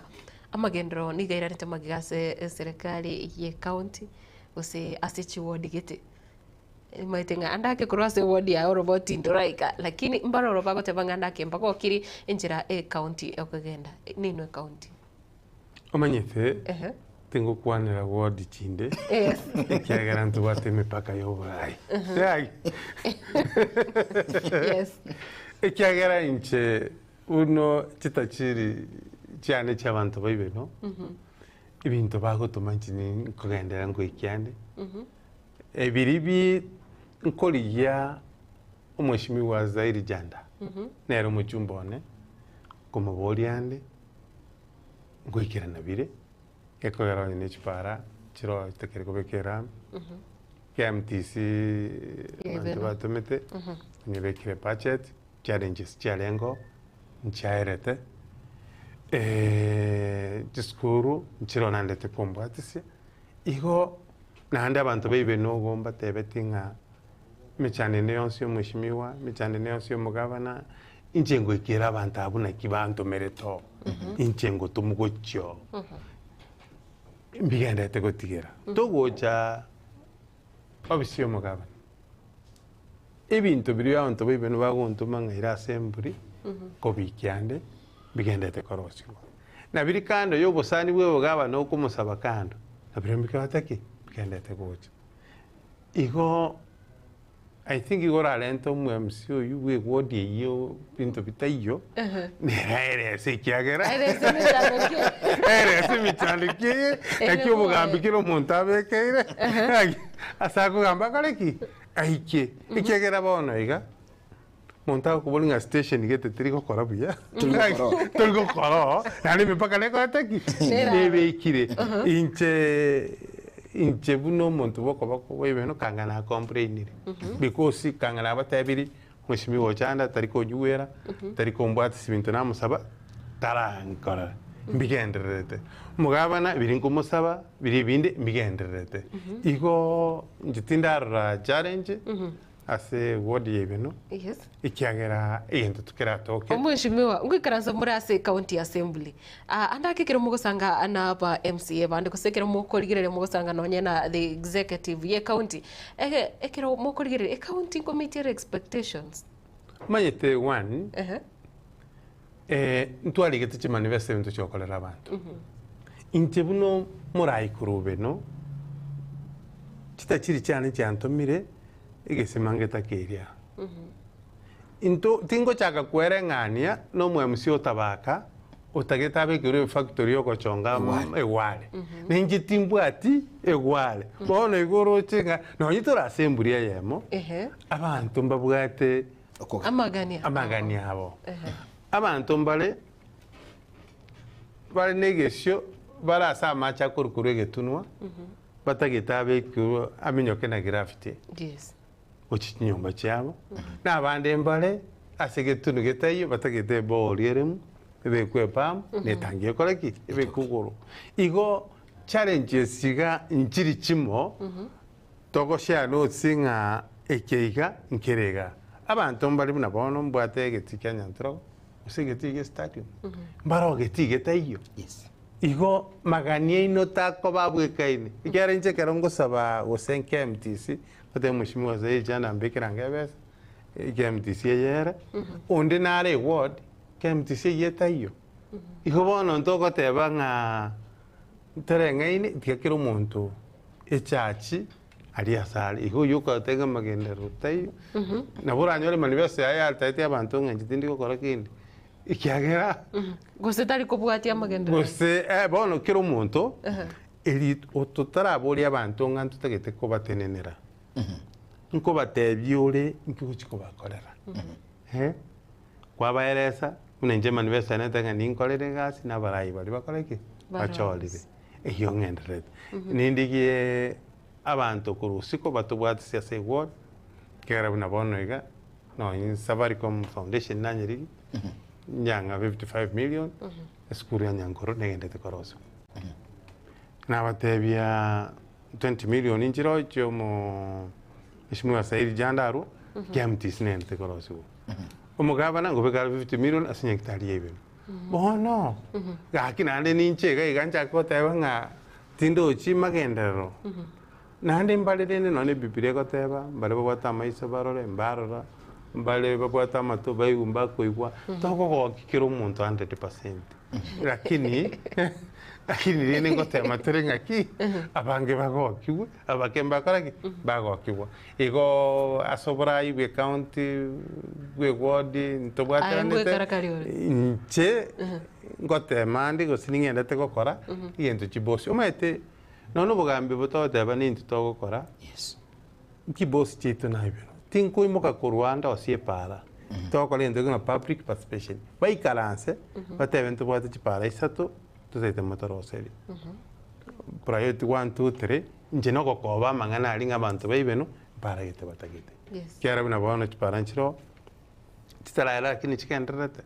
Speaker 3: amagenderero nigo airanete magega ase eserekari y'ekaunti gose ase chiwodi gete. Nimaete ng'a ande ake korwa ase eward yaye oroba tindoraika, lakini mbare oro bagoteba ng'a ande ake mbagokiri enchera ecounty ekogenda. Ninwe ecounty.
Speaker 2: Omanyete,
Speaker 3: Ehe.
Speaker 2: tingokwanera ward chinde,
Speaker 3: Yes.
Speaker 2: ekiagera ntobwate emepaka ya oborai. Yagi.
Speaker 3: Yes.
Speaker 2: Ekiagera inche buno chitachiri chiane chia abanto ba Ibeno, ebinto bagotoma inche nkogenderera nkoikia ande, Ebiribi nkorigia omweshimiwa Zairi Janda, nere omochumba one, nkomoboria ande, nkoikerana bire, gekogera onye ne chipara chiroo chitakeri kobeka erami, KMTC abanto batomete, onye bekire budget, challenges chiarengeo, nchiaerete, chisukuru nchiroo naende tikombwatisia, Igo naende abanto baibe nogo mbatebetie ng'a emechando ende yonsi y'omweshimiwa, emechando ende yonsi y'omogavana, inche ngoikera abanto abwo naki bantomerete oo, inche ngotomwa gochia oo, mbigenderete gotigera. Togocha ofisi y'omogavana, ebinto biria abanto baibe bagontoma ng'a ira ase embori, nkobikia ande, mbigenderete korosigwa. Na biria kando y'obosani bw'obogabana okomosaba kando, na biria mbikabate ki? Bigendete gocha. Igo I think igo orarente omo-MC oyio bwa eward eyio binto bitaiyo, nere aerese ekiagera
Speaker 3: Aerese emechando ki?
Speaker 2: aerese emechando ki eye, naki obogambi kera omonto abekeire, ase akogamba akore ki? Aikie. Ekiagera bono iga. Omonto agokoboria ng'a station gete teri gokora buya,
Speaker 1: Tori gokora oo.
Speaker 2: tori gokora oo, naende emepaka nekorete ki?
Speaker 3: Nere
Speaker 2: Nebekire. Inche inche buna omonto bwa okoboko bwa ibeno kanga na complainire, because kanga nabatebirie, mweshimiwa Ochanda tari konyigwera, tari kombwatisia ebinto namosaba, tarankorera, mbigendererete. Omogabana biria nkomosaba, biria ebinde mbigendererete. Igoo inche tindarora challenge. Ase ward ya Ibeno,
Speaker 3: Yes.
Speaker 2: ekiagera egento tikeratoke.
Speaker 3: Omweshimiwa, ngoikaransa more ase county assembly. Ah, ande ake ekero mogosanga na aba MCA bande gose ekero mokorigereria mogosanga nonye na the executive ye county, ege ekero mokorigereria ecounty nkomeet ere expectations.
Speaker 2: Omanyete one,
Speaker 3: Ehe.
Speaker 2: eh, ntwarigete chimanifesto ebinto chiokorera abanto. Inche buna omorai korwa obeno, chitachiri chiane chiantomire egesima ngetake eria. Into tingochaka kwereng'ania na omo-MC o Tabaka otagete abekerwe efactory yogochonga egware. Na inche timbwati egware. Bono igo oroche ng'a nonye tore ase emburi eyemo, abanto mbabwate
Speaker 3: Amagania.
Speaker 2: amagania abo. Abanto mbare bare na egesio bare ase amache akorwa korwa egetunwa, batagete abekerwe aminyoke na gravity.
Speaker 3: Yes.
Speaker 2: Gochia chinyomba chiabo, na abande mbare ase egetunu getaiyo batagete eboori eremu, ebekwe epamu, na etangi ekore ki? Ebekwe igoro. Igo challenges iga nchiri chimo, togoshare notes ng'a eke iga nkere iga. Abanto mbare buna bono mbwate egetii kia Nyantrogo, gose egetii gia stadium, mbaroo getii getaiyo. Igo magani aino takoba abwekaine, ekiagera inche ekero ngosaba gose nke MTC, Gotebia mheshimiwa saii chanda mbekera ange ebesa, KMTC eye ere, onde nare eward, KMTC eyio etaiyo. Igo bono ntogoteba ng'a ntereng'aini tiga kera omonto echachi aria ase are. Igo oyio okoteba ng'a magenderero taiyo, nabo oranyore manifesto yaye yataete abanto ng'a inche tindi gokora kende, ekiagera
Speaker 3: Gose tari kobwatia amagenderero.
Speaker 2: Gose bono kera omonto Eri totaraboria abanto ng'a ntotagete kobatenenera, nkobatebia ore nki ogochia kobakorera. Eh, kwabaeresa, buna inche manifesto yane eteba ng'a ninkorere egasi na abarai baria bakore ki? Bachorire. Eyio ng'endererete. Nindigie abanto korwa isiko batobwatisia ase eward, ekiagera buna bono iga, nonye Safaricom foundation nanyerigia, nyang'a 55 million, esukuru ya Nyankoro negenderete korosiwa. Nabatebia 20 million nchire chia omo mheshimiwa Said Jandarua KMTC nente korosiwa. Omogabana ngobeka are 50 million ase nyagetari ya ibere. Bono gaki naende ninche iga iga nchake goteba ng'a tindochi magenderero. Naende mbare rende nonya Ebibilia egoteba, mbare babwate amaiso barore, mbarora, mbare babwate amato baigwe mbakoigwa, togogokia kera omonto 100%. Lakini, lakini rende ngotema tore ng'aki, abange bagokigwe, abake mbakora ki? Bagokigwa. Igo ase oborai bwe ecounty, bwe eward,
Speaker 3: Aye
Speaker 2: ntobwateranete,
Speaker 3: ngoikarakari ore.
Speaker 2: inche ngotema ande gose ning'endete gokora, egento chibosi. Omanyete. Nonya obogambi obo togoteba nintwe togokora, chibosi chiaito naibero, tinkoimoka korwa ande ase epaara, togokora egento ekio ng'a public participation, baikaranse batebe ntobwate chipaara isato totaete motoroserie. Priority one, two, three, inche nogokoba amang'ana aria ng'a abanto baibeno mparagete batagete. Ekiagera buna bono chipaara nchiroo, chitaraera lakini chigendererete.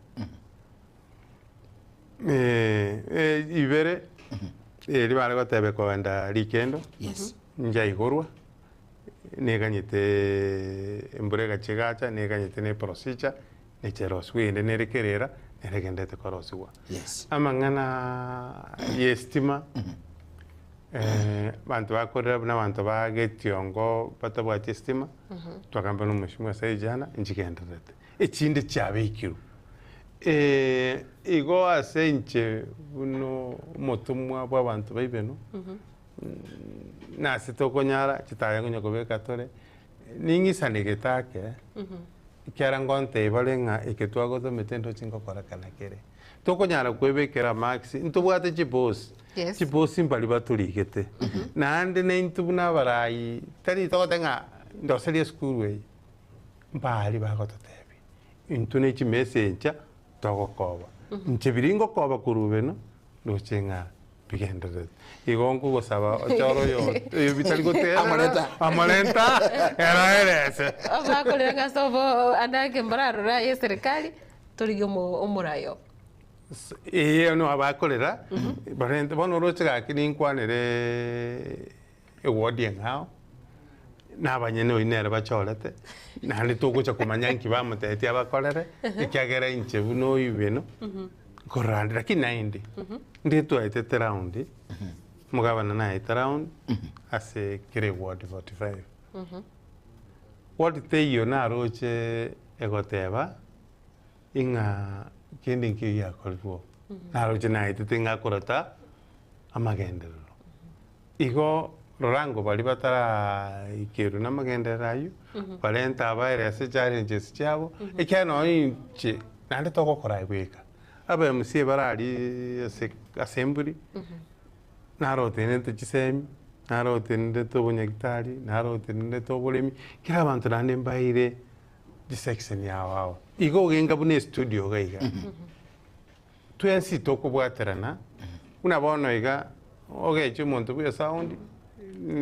Speaker 2: Ibere, eria bare goteba ekogenda rikendo, njaigorwa, neganyete embura egachia egacha, neganyete na eprocedure, necherosiwa eyende nere kerera, nere egenderete korosiwa. Amang'ana ya estima, abanto bakorera buna abanto ba Getiongo batabwati estima, twagamba na omweshimiwa Said Jana, nchigendererete. Echinde chiabekirwe. Igo ase inche buna omotomwa bw'abanto baibeno, nase tokonyara chitaya konya kobeka tore, ning'isanegete ake, ekiagera ngontebia bare ng'a eke twagotomete ndoche ngokorekana kere. Tokonyara kwebekera amarks, ntobwate chibosi, chibosi mbaria batorigete, naende naintwe buna abarai, tari togoteba ng'a ndoserie esukuru eye. Mbaria bagototebia, Intwe ne chimesencha togokoba. Inche biria ngokoba korwa beno, ndoche ng'a bigendererete. Igo nkogosaba ochore oyo oyo bitari goterera,
Speaker 1: Amoreta.
Speaker 2: amorenta, ere aerese.
Speaker 3: Bakorera ng'a ase obo ande ake mbararore aye eserikali, torigie omo omorayo.
Speaker 2: Ee, no abakorera, barente bono oroche gaki ninkwanere Ewodi eng'ao, na abanyene oyio nere bachorete, naende togocha komanya nki bamotebetie abakorere, ekiagera inche buna oyio beno, nkorora nde. Lakini naende, ndire twaetete round, omogabana naete round, ase kera eward 45. Ward teiyo naroche egoteba, ing'a kende nkeiyo giakorirwe oo. Naroche naetete ng'a akorota. Amagenderero. Igo rora ngo baria bataraikerwa na amagenderero aywo, barente abaere ase challenges chiabo, ekiagera nonye inche naende togokora aye bweka. Aba MCA bare aria ase assembly, naro otenenete chisemi, naro otenenete obonyagitari, naro otenenete oboremi, kera abanto naende mbaire chisection ao ao. Igo ogenga buna estudio iga iga. Twensi tokobwaterana, buna bono iga, ogeche omonto bwa esound,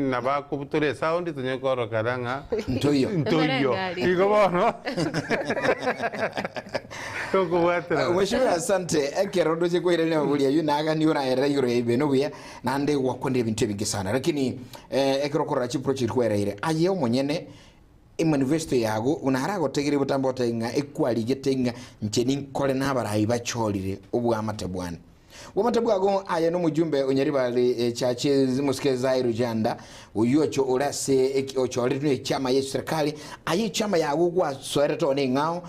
Speaker 2: nabo akobutora esound tonyare korokana ng'a
Speaker 1: Ntoiyo.
Speaker 2: ntoiyo. Igo bono tokobwaterana.
Speaker 1: Mheshimiwa asante ekero ndoche koirania amabori aywo nagani oraerera igoro ya ibeno buya naende gwakwanire ebinto ebinge sana lakini eh, ekero okorora chiproject kwaereire aye omonyene Emanifesto yago buna aragotegerie botambe goteba ng'a ekwarigete ng'a inche ninkore nabarai bachorire oboamate bwane. Oboamate bwago aye nomojumbe o Nyaribari Church mosike Zairo Janda oyio ocho ore ase ochoretwe nechiama ye serikali aye echiama yago gwasoerete one eng'ao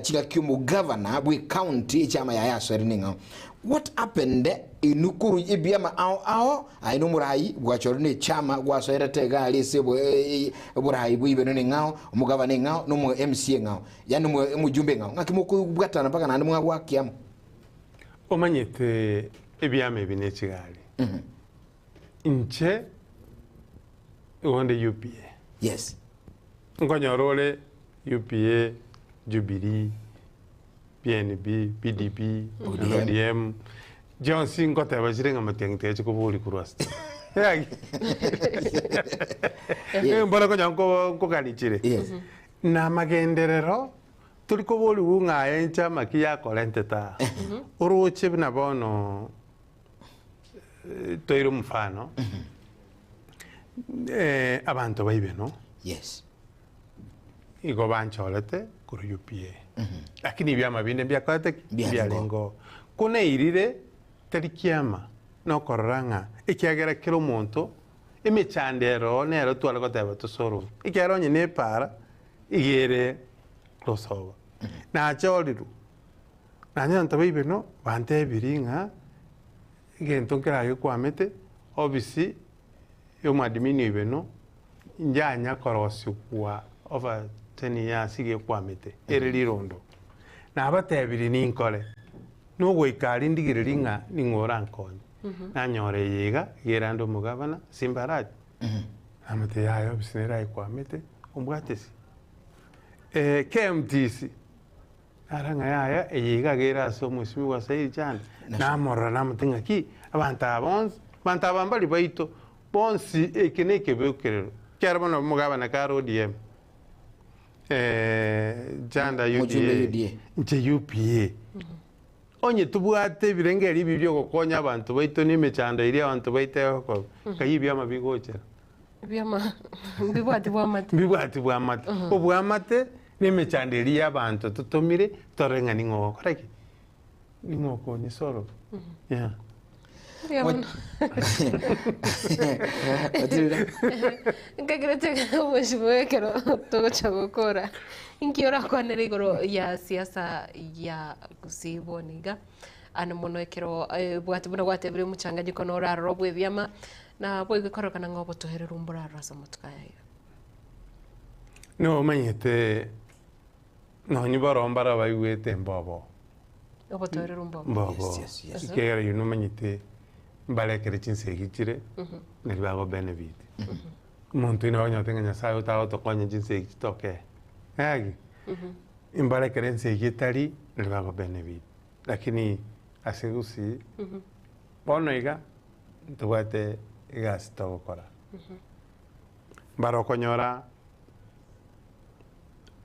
Speaker 1: chingaki omogavana bwe county echiama yaye asoere neng'ao. What happened inwe korwa ebiama ao ao Aye nomoraai bwachorire nechama gwasoerete egari ase oboraai bw'eibeno neng'ao, omogavana eng'ao, na omo MC eng'ao, yaani omojumbe eng'ao. Ng'aki mokobwatana mpaka naende mwagwakia amo?
Speaker 2: Omanyete ebiama ebi ne chigari. Inche igo nde UPA.
Speaker 1: Yes.
Speaker 2: Nkonyora ore UPA, Jubilee, PNB, PDP, ODM, chionsi ngoteba chire ng'a matiang'i tigachi koboria korwa ase tore. Yaki.
Speaker 1: Yes.
Speaker 2: Mboro konya nko- nkogani chire.
Speaker 1: Yes.
Speaker 2: Na amagenderero tori koboriwu ng'a aye inche amaki yakorentete aa. Oroche buna bono eh, toire omofano, eh, abanto baibe no.
Speaker 1: Yes.
Speaker 2: Igo banchorete korwa UPA. Lakini ebiama binde mbiakorete ki?
Speaker 1: Mbiarenge
Speaker 2: Mbiarenge oo. Ko nairire tari kiama nokorora ng'a ekiagera kera omonto emechando ere oo nero tware goteba tosolve. Ekiagera onye na epaara iga ere rosoba. Nachorirwe, nanyora ntobe ibeno bantebirie ng'a egento nkeragekwamete ofisi y'omwadmin oibeno Njanya korosigwa over ten years iga ekwamete ere rirondo. Nabatebirie ninkore, nogoika aria ndigererie ng'a ning'o orankonye. Nanyora eye iga, iga erande omogabana, Simba Arati. Namotebia yaya ofisi nere ayekwamete, ombwatesi. KMTC, nara ng'a yaya eye iga iga ere ase omwesimigwa Sairi Chande. Namorora namotebia ng'aki, abanto aba bonsi, abanto aba mbari baito, Bonsi eke nekebekerero kiare bono omogabana kare ODM, Chanda
Speaker 1: Mochumbe
Speaker 2: UDA,
Speaker 1: UDA.
Speaker 2: inche UPA. Onye tobwate ebirengererio ebi biogokonya abanto baito na emechando eria abanto baito egokorwa, nkai ebiama bigochera.
Speaker 3: Ebiama mbibwati bwamate.
Speaker 2: Mbibwati bwamate. Obwamate na emechando eria ya abanto totomire torore ng'a ning'o ogokora ki? Ning'o okonyesoroka? Yeah.
Speaker 3: Mbuya mono.
Speaker 1: Matilda.
Speaker 3: Nkagerete omweshimiwa ekero togocha gokora inki orakwanere igoro ya siasa ya Gusii bono iga ande mono ekero eh, bwate buna gwatebire omochanganyiko norarora obwa ebiama na boigo ekorokana ng'a obotoereru mborarora ase amatuko aya iga.
Speaker 2: Nomanyete nonye baroo mbare baigwete mbobo.
Speaker 3: Obotoereru mbobo.
Speaker 2: Mbobo.
Speaker 1: Yes, yes, yes.
Speaker 2: Ekiagera oyio nomanyete mbarekere chinsegi chire, nari bago benefit. Omonto oyio nabo onyorete ng'a Nyasaye otagotokonya chinsegi chitoke. Gaki, mbarekere ensegi etari, nari bago benefit. Lakini ase gusii, bono iga, ntobwate egasi togokora. Mbare okonyora.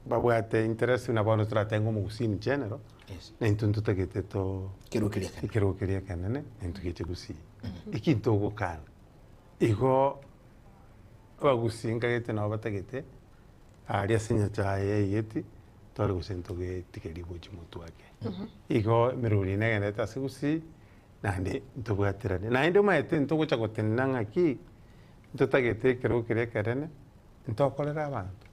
Speaker 2: Babwate interest buna bono toratenge omogusii in general,
Speaker 1: Yes.
Speaker 2: na intwe ntotagete to
Speaker 1: Ekerogo keria ekenene.
Speaker 2: ekerogo keria ekenene na intwe geche gusii. Eki ntogokana, igo abagusii nkagete nabo batagete aria ase Nyachae yaigeti tore gose ntogetigeria gochia motwe ake. Igo emerori eye negenderete ase gusii naende ntobwaterane. Naende omanyete ntogocha gotenena ng'aki, ntotagete ekerogo keria ekenene ntokorere abanto.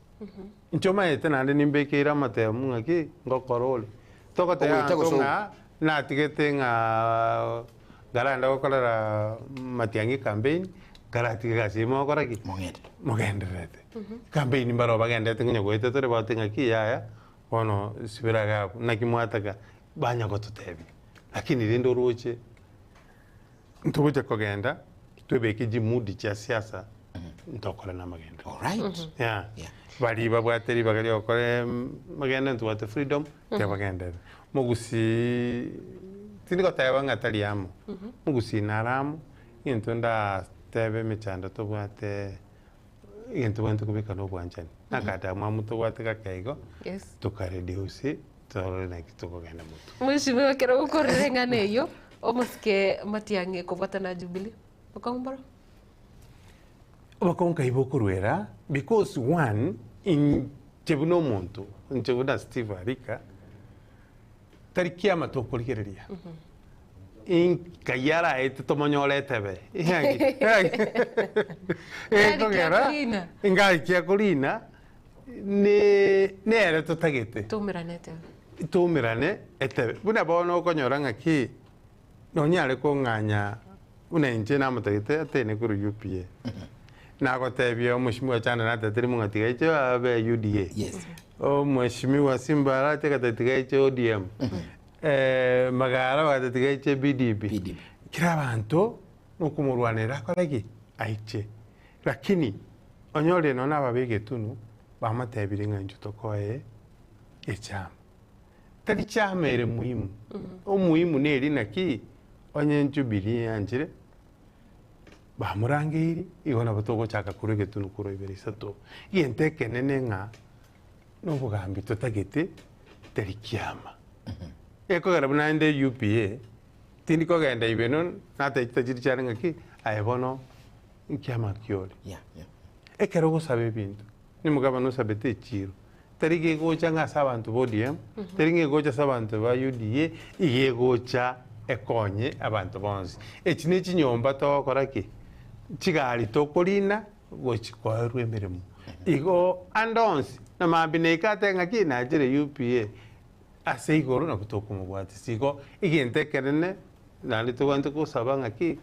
Speaker 2: Inche omanyete naende nimbekeire amatemu ng'aki ngokora ore. Togoteba
Speaker 1: Ogoeta
Speaker 2: abanto
Speaker 1: gose
Speaker 2: ng'a natigete ng'a. Nkaragenda gokorera Matiang'i campaign, nkaratiga egasi eyio mogokora ki? Mogendererete. Campaign mbaro bagenderete konya goeta tore bagote ng'aki yaya, bono sibera iga abwo, naki mwataka, banya gototebia. Lakini rende oroche, ntogocha kogenda, twebeke chimood chia siasa, ntokore na amagenderero.
Speaker 1: Alright.
Speaker 2: Yeah. Baria babwate ribaga ria gokora amagenderero ntobwate freedom, tibagenderere. Mogusii, tindi goteba ng'a tari amo, mogusii nare amo, egento ndatebe emechando tobwate, egento tobwenerete kobeka na obwanchani. Na akadamwamu tobwate gake igo,
Speaker 3: Yes.
Speaker 2: tokareduce, torore naki tokogenda motwe.
Speaker 3: Mheshimiwa ekero okorire eng'ana eyio, omosike Matiang'i kobwatana na Jubilee, bokong'u mboro?
Speaker 2: Obokong'u nkai bokorwera because one, inche buna omonto, inche buna Steve Arika, tari kiama tokorigereria, nkai araete tomonyore etebe, ekogera ngari kia korina nere totagete
Speaker 3: Toumerane etebe.
Speaker 2: toumerane etebe. Buna bono okonyora ng'aki nonyare kong'anya buna inche namotagete atene korwa UPA. Nagotebia omweshimiwa Chanda natete rimo ng'a tiga aiche abe UDA. Omweshimiwa Simba Arati agateba tiga aiche ODM. Magara bagateba tiga aiche BDP. Kera abanto nokomorwanerera akore ki? Aiche. Lakini onyorire nonya na ababe egetunu bamotebirie ng'a inchuo tokoe echama. Tari chama ere muhimu, omuhimu neri naki onye Jubilee yanchire bamorangeiri igo nabo togochaka korwa egetunu korwa ibere isato. Egento ekenene ng'a nobogambi totagete tari kiama. Ekogera buna inde UPA, tindi kogenda ibeno natebia chitachiri chiane ng'aki aye bono nkiama ki ore. Ekero ogosaba ebinto, nimogabana osabete echiro, tari gegocha ng'a ase abanto ba ODM, tari ng'a egocha ase abanto ba UDA, iga egocha ekonye abanto bonsi. Echi ne chinyomba togokora ki? Chigari tokorina gochi koerwa emeremo. Igo ande onsi, na mambia naika atebe ng'aki nachire UPA, ase igoro nabo tokomobwatisia. Igo egento ekenene naende tobwenerete gosaba ng'aki,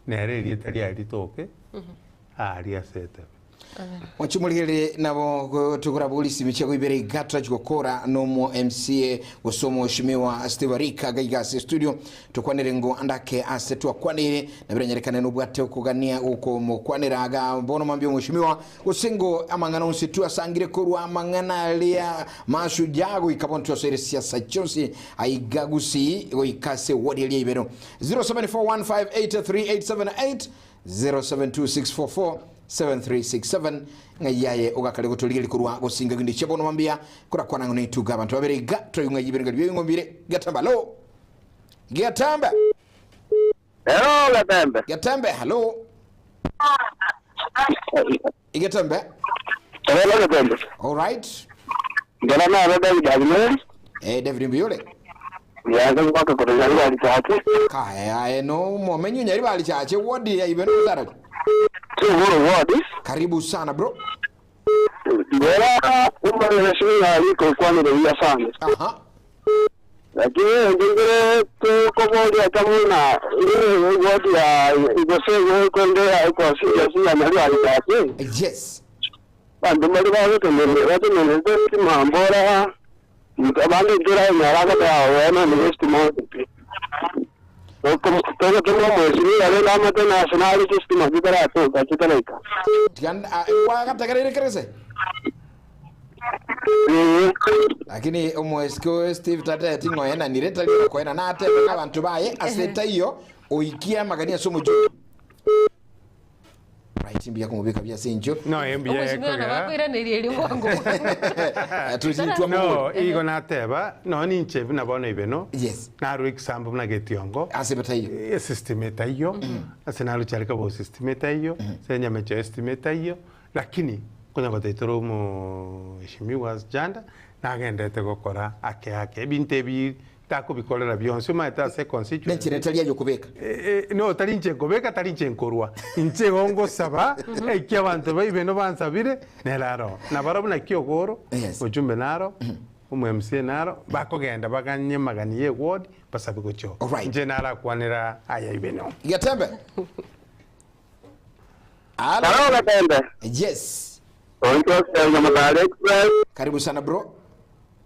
Speaker 2: nere erieta riaye ritoke aaria ase etebe.
Speaker 1: Mochimorigererie nabo togora risimi chiago ibere iga turachi gokora nomo MCA gose omoshimiwa Steve Arika gaiga ase studio tokwanere ngo andake ase twakwanire na biranyarekane nobwate okogania gokomokwanera aga bono mambia omoshimiwa gose ngo amang'ana onsi twasangire korwa amang'ana aria mashujaa goika bono twasoire siasa chionsi aiga gusii goika ase ward eria ibero 0741583878 0726447367 ng'ai yaye ogakare gotorigeria korwa gosinga ginde chia bono mambia korakwana ng'o netuga abanto babere iga toigwe ng'ai ibere ngari bioing'o mbire Getembe hallo Getembe
Speaker 16: Hello, Getembe.
Speaker 1: Getembe hallo Getembe
Speaker 16: Hello, Getembe.
Speaker 1: All right.
Speaker 16: Ngera na David Abineri.
Speaker 1: Eh, David Mbuyore.
Speaker 16: Yanze kwaka kore nyari chache.
Speaker 1: Kaya aye no momenyu nyari bali chache wodi ya ibeno sana.
Speaker 16: Sio wodi.
Speaker 1: Karibu sana bro.
Speaker 16: Ngera umare shina aliko kwani ya sana.
Speaker 1: Aha.
Speaker 16: Lakini ngere tukobolia kamuna ile wodi ya igose kwendea kwa siya siya nyari bali chache.
Speaker 1: Yes.
Speaker 16: Bandu bari bagotemerera batemerete timambora abandi ngira nyaraka ta wena ni estima Todo que no mweshimiwa rero amate national system kitaratoka kitaraika.
Speaker 1: Tigan wagatagarire kerese. Lakini omwesiko Steve tate ting'oena nire tari koena na ate abantu baye aseta iyo oikia magania somo jo. Right mbiya kumubika bya sinjo.
Speaker 2: No embiya
Speaker 3: Omweshimiwa nabo akoiraneria erio bwango.
Speaker 2: No, igo nateba, no ninche buna bono ibeno.
Speaker 1: Yes.
Speaker 2: Narwa example buna getiongo.
Speaker 1: Ase bataiyo.
Speaker 2: System etaiyo. Ase narucharika bo system etaiyo. Se nyamecho system etaiyo. Lakini konya gotetero omoeshimiwa Janda nagendete gokora ake ake ebinto ebi takobikorera bionsi omanyete ase constituency
Speaker 1: Nenchera etari ayo kobeka.
Speaker 2: No tari inche nkobeka tari inche nkorwa inche igo ngosaba eki abanto ba ibeno bansabire nere aro nabarabwo naki ogoro ojumbe naro. Omo MCA naro, bakogenda baganye magani ye ward, basabe gochia oo. Inche narakwanera aya ibeno.
Speaker 1: Getembe. Halo.
Speaker 16: Hello, Getembe.
Speaker 1: Yes.
Speaker 16: Oinche Osenga Motari Express.
Speaker 1: Karibu sana bro.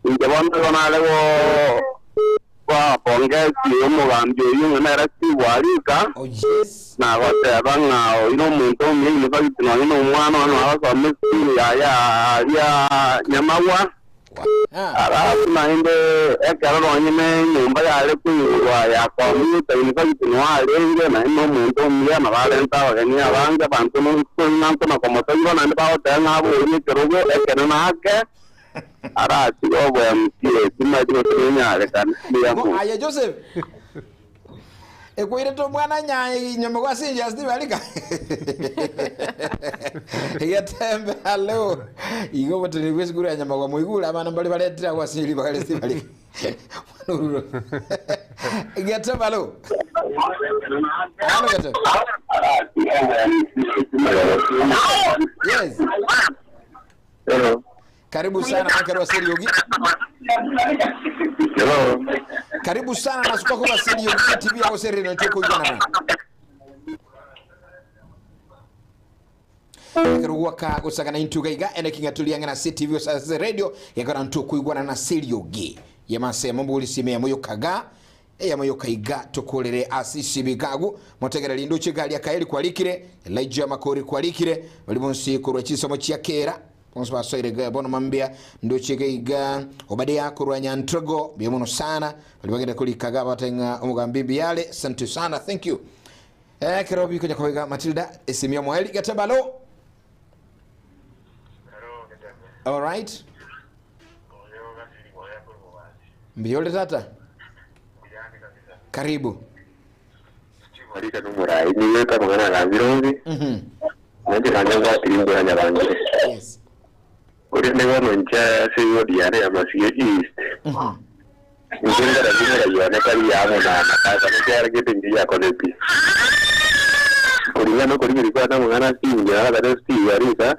Speaker 16: Inche bono igo nare go goapongesi omogambi oyio ng'a nere Steve Warika.
Speaker 1: Oh yes.
Speaker 16: Na goteba ng'a oyio nomonto omuya in fact nonye na omwana one nagosoma esukuru yaye aria Nyamagwa. Alafu naende ekero nonye na enyomba yare koigurwa ya computer in fact nigo arenge naende na omonto omuya nabo arente abageni abange abanto ng'a nkona komotoigwa naende bagoteba ng'a aborie ekerogo ekenene ake aratige obo MCA timanyeti gose nenyarekane. Mbuya
Speaker 1: Bo
Speaker 16: mono.
Speaker 1: aye Joseph. Ekwairete omwana nyaye nyuma gwa sinja Steve Alika. Getembe hello. Igo oboteneneri bwa esukuru ya Nyamagwa moigure abana mbare baretire agwo ase ribaga ria Steve Alika. Mwana oruro. Getembe hello. Hello Getembe. Yes.
Speaker 16: Hello.
Speaker 1: Karibu sana Michael wa Seriogi.
Speaker 16: Hello.
Speaker 1: Karibu sana na sukwa kwa Seriogi TV au Seriogi tuko igana. Ekero gwaka gosagana intuga iga ene kinga tulianga na CTV osase radio yakora ntuku igwana na Seriogi. Yamase mumbuli sime ya moyo kaga eyamo yokaiga tukurire asisi bigagu motegere lindu chigali akaeli kwalikire Elijah Makori kwalikire bali bonsi kurwa chisomo chia kera bonsi basoire ga bono mambia nduche gaiga Obadia kurwa Nyantrogo byemuno sana bali bagenda kulikaga batenga omugambi biale asante sana thank you eh kero bikonya koiga Matilda esimia mweli gatebalo all right Mbiole tata karibu
Speaker 16: Marika n'omurayi niwe kamang'ana agambire nanche kanya ngwatiringura nyabangire ore nibono nche ase ward yane ya Masio East inche nkarabimera yone tari yamonana kaka nikiaragete inche yakonepi kuringana okorigeri kwana amang'ana Steve nyagatare Steve Arika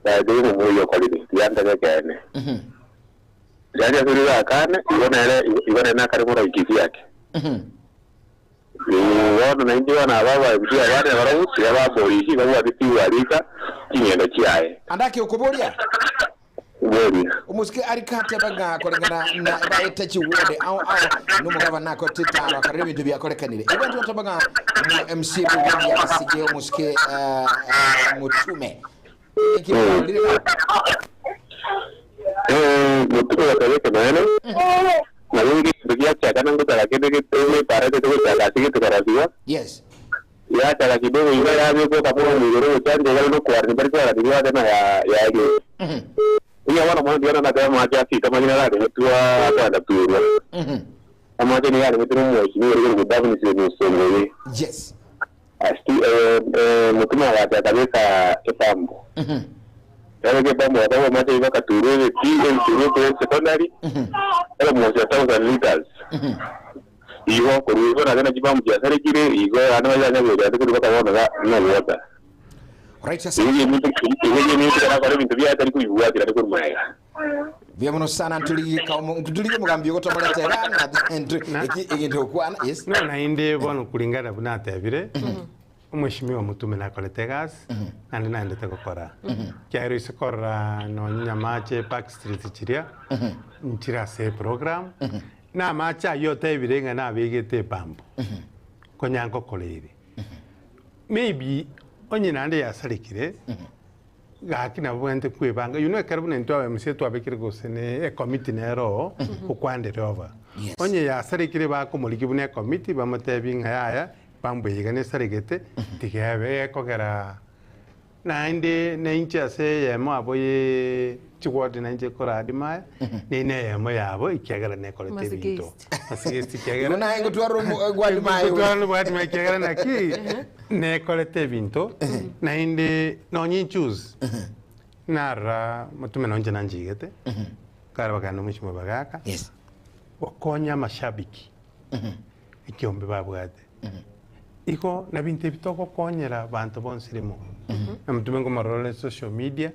Speaker 16: naje omoyo okorire tiantebe kene riaria ase riakane igo nere igo nere nakare moraikisi yake bono nainche bono aba abaibori abande barabwo tiga baborisi babwate Steve Arika ching'endo chiaye
Speaker 1: andaki ukuburia
Speaker 16: boria
Speaker 1: omusike arikate baga kulingana na baeta chiwode au au numugaba nako titaro akarire bintu byakorekanire ibintu batabaga mu MC Bugabi asige omusike mutume
Speaker 16: mutume batabeke naene nabo eginto giachaka nangotaka kende gete parete togochaka ase getukarasiwa
Speaker 1: yes
Speaker 16: yachaka kidogo iga yabekwa kaporo mwigoro gochanja igare nokwarani bari kwarani gwate na yario iya bono mono ndiona nateba amache asita manyina raremetwa akwenda turwa amache niga aremetire omweshimiwa ori korokwa Daphnis Musongoyi
Speaker 1: yes
Speaker 16: asti mutume agachaka beka epambo yabeka epambo gatabo amache igo akaturwa ebeti ebiturwa ekore secondary ere mwosi 1000 liters igo korwa igo nake nachi pambo chiasarekire igo abana banyanya ase korwa bakabonaga ng'a water
Speaker 1: right
Speaker 16: igo eminto karakora ebinto biatari kobibwatira ni korwa maega
Speaker 1: bya muno sana ntuligi ntuligi mugambi ogotomoretera na egintu okwana yes
Speaker 2: no naende bono kulingana buna atebire omweshimiwa mutume nakorete egasi naende naendete gokora kiairo ase korora nonye nyamache Park Street chiria nchire ase eprogram na amache aywo otebire ng'a nabegete epambo konya nkokora ere maybe onye naende yasarekire gaki nabo bwente kwebanga you know ekero buna intwe aba MCA twabekire gose ne ecommittee nero oo okwandere oba onye yasarekire bakomoriki buna ecommittee bamotebi ng'a yaya pambo eye iga nesaregete tiga ebe ekogera naende nainche ase eyemo abo ye chiward nainche koradima nene eyemo yabo ekiagera nekorete ebinto Masigesti ekiagera
Speaker 1: Igo naye ngotwara omo- gwadima aye.
Speaker 2: Ngotwara gwadima ekiagera naki nekorete ebinto naende nonye nchoose narora motume nonche nanchigete kare bakagenda omochie bagaka gokonya amashabiki ekiombe babwate igo na binto ebi togokonyera abanto bonsi rimo na motume nkomorora social media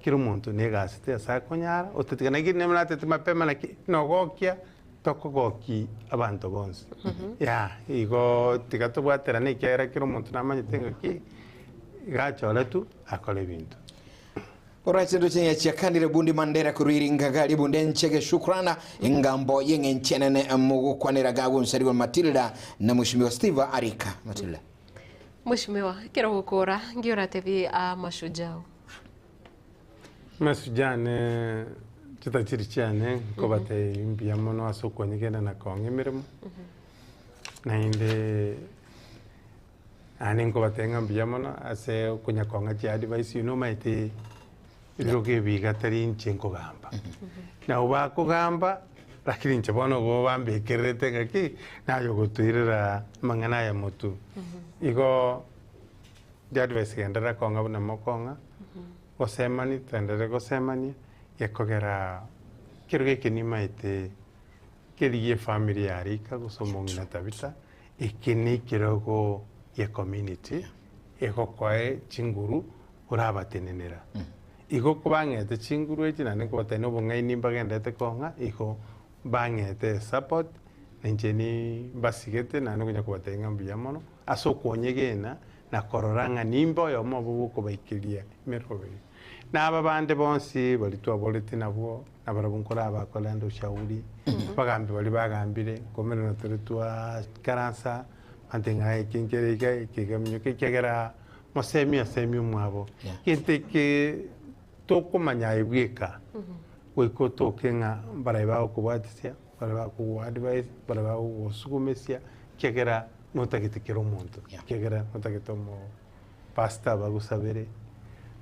Speaker 2: Kera omonto negasete ase akonyara, otatiga naki natete mapema naki nogokia tokogoki abanto bonsi. Yeah, igo tiga tobwaterane ekiagera kera omonto namanyete ng'aki iga achoretwe akore ebinto.
Speaker 1: Alright, ndo chenya chiakanire bundi mandera kuriri ngagari bunde nchege shukrana engambo yeng'enchenene mugukwanira gagunsariwa Matilda na Mheshimiwa Steve Arika Matilda.
Speaker 3: Mheshimiwa, ekero ogokora nki oratebie amashujaa?
Speaker 2: Mashujaa ane chitachiri chiane nkobatebia mbuya mono ase okonyegena na kong'a emeremo, naende naende nkobatebia ng'a mbuya mono ase okonya kong'a chiadvice you know omanyete ebirogo ebi iga tari inche nkogamba, nabo bakogamba lakini inche bono igo bambekererete ng'aki naye ogotoirera amang'ana aya motwe. Igo chiadvice genderera kong'a buna mokong'a, gosemani toenderere gosemania, gekogera ekerogo eke nimaete kerigie efamiri ya rika gose omong'ina Tabitha, eke na ekerogo gia community egokoe chinguru orabatenenera. Igo kobang'ete chinguru echi naende nkobatebia na obong'aini mbagenderete kong'a igo mbang'ete esupport na inche nimbasigete naende nkonya kobatebia ng'a mbuya mono ase okonyegena na korora ng'a nimbe oyomo obo bwokobaikeria emeroberi. Na aba bande bonsi baria twaboreti nabwo nabarabwo nkorabakore ushauri, abagambi baria bagambire nkomerana tore twakaransa bante ng'a eke nkere iga eke iga minyoka ekiagera mosemi asemi omwabo. Gento eke tokomanya aye bweka goika otoke ng'a mbarai bagokobwatisia, mbarai bakogoa advice, mbarai bagogosugumesia ekiagera notagete kera omonto, ekiagera notagete omo pastor bagosabere,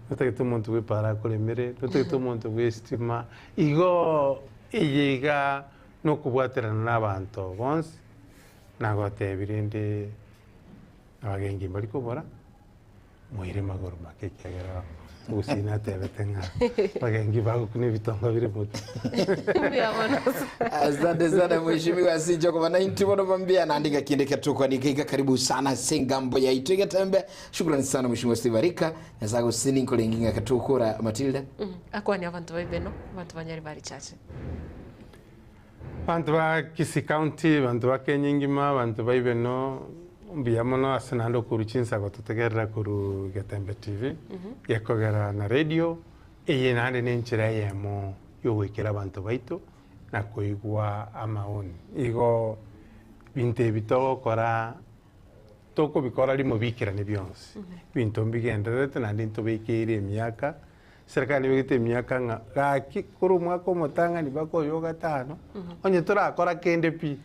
Speaker 2: notagete omonto bwe epara akoremere, notagete omonto bwe estima, igo eye iga nokobwaterana na abanto bonsi, nagotebia rende abagenki mbari kobora, moire magoro make ekiagera Gusii natebete ng'a abagenki bagokuna ebitonga bire motwe.
Speaker 1: Asante sana mheshimiwa Sinjo kwa 90 bono bambia naandika kinde katukwa nikaika karibu sana sengambo ya Itegetembe. Shukrani sana mheshimiwa Steve Arika. Nyasaye gusini nkolenginga katukura Matilda.
Speaker 3: Akwani abanto baibeno, abanto banyari bari chache.
Speaker 2: Abanto ba Kisii County, abanto ba Kenya engima, abanto ba Ibeno, mbuya mono ase naende okorwa chinsa gototegerera korwa Getembe TV, gekogera na radio, eye naende ne enchera eyemo ya ogoikera abanto baito na koigwa amaoni. Igo binto ebi togokora, tokobikora rimo bikerane bionsi, ebinto mbigendererete naende ntobekeire emiaka. Serikali nebegete emiaka ng'a gaki korwa omwaka omotang'ani mpaka oyo ogatano, onye torakora kende pi,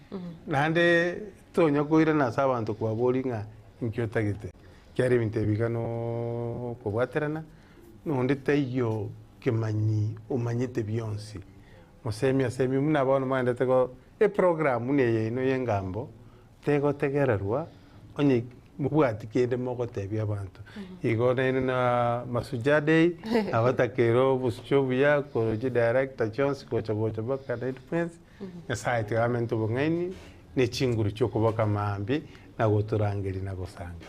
Speaker 2: naende tonya koirana ase abanto kobaboria ng'a inki otagete. Ekiagera ebinto ebi iga no okobwaterana, na onde taiyo kemanyi omanyete bionsi. Mosemi asemi buna bono mwaendete go eprogram buna eye yaino ya engambo, Tegotegererwa onye mobwati kende mogotebia abanto. Igo naende na Mashujaa Day, abatakeire obosucho obuya korwa chidirector chionsi gocha gocha mpaka na influence, Nyasaye tiga amente obong'aini ne chinguru chiokoboka maambia na gotorangeria na gosanga.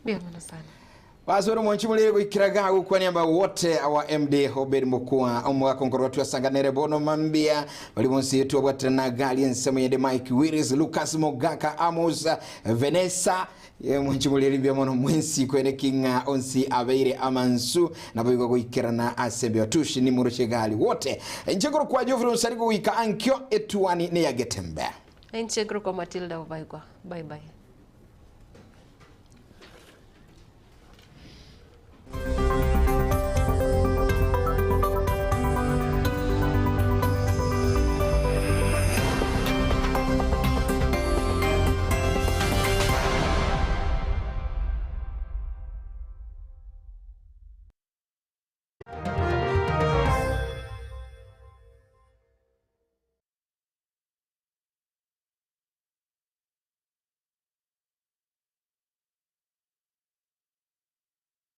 Speaker 3: Mbuya mono sana.
Speaker 1: Basore omwanchi morere goikera ga gokwania aba wote awa MD Obed Mokua omogaka nkorwa twasanganere bono mambia bari bonsi twabwaterana gari ensemo yende Mike Willis Lucas Mogaka Amos Vanessa mwanchi morere mbuya mono mwensi kwene king'a onsi abeire amansu naboigo goikerana ase mbiotushi nimoroche gari wote inche korokwa Geoffrey Onsarigo goika ankio etuani neya Getembe.
Speaker 3: Inche nkorokwa Matilda Obaigwa. Bye bye.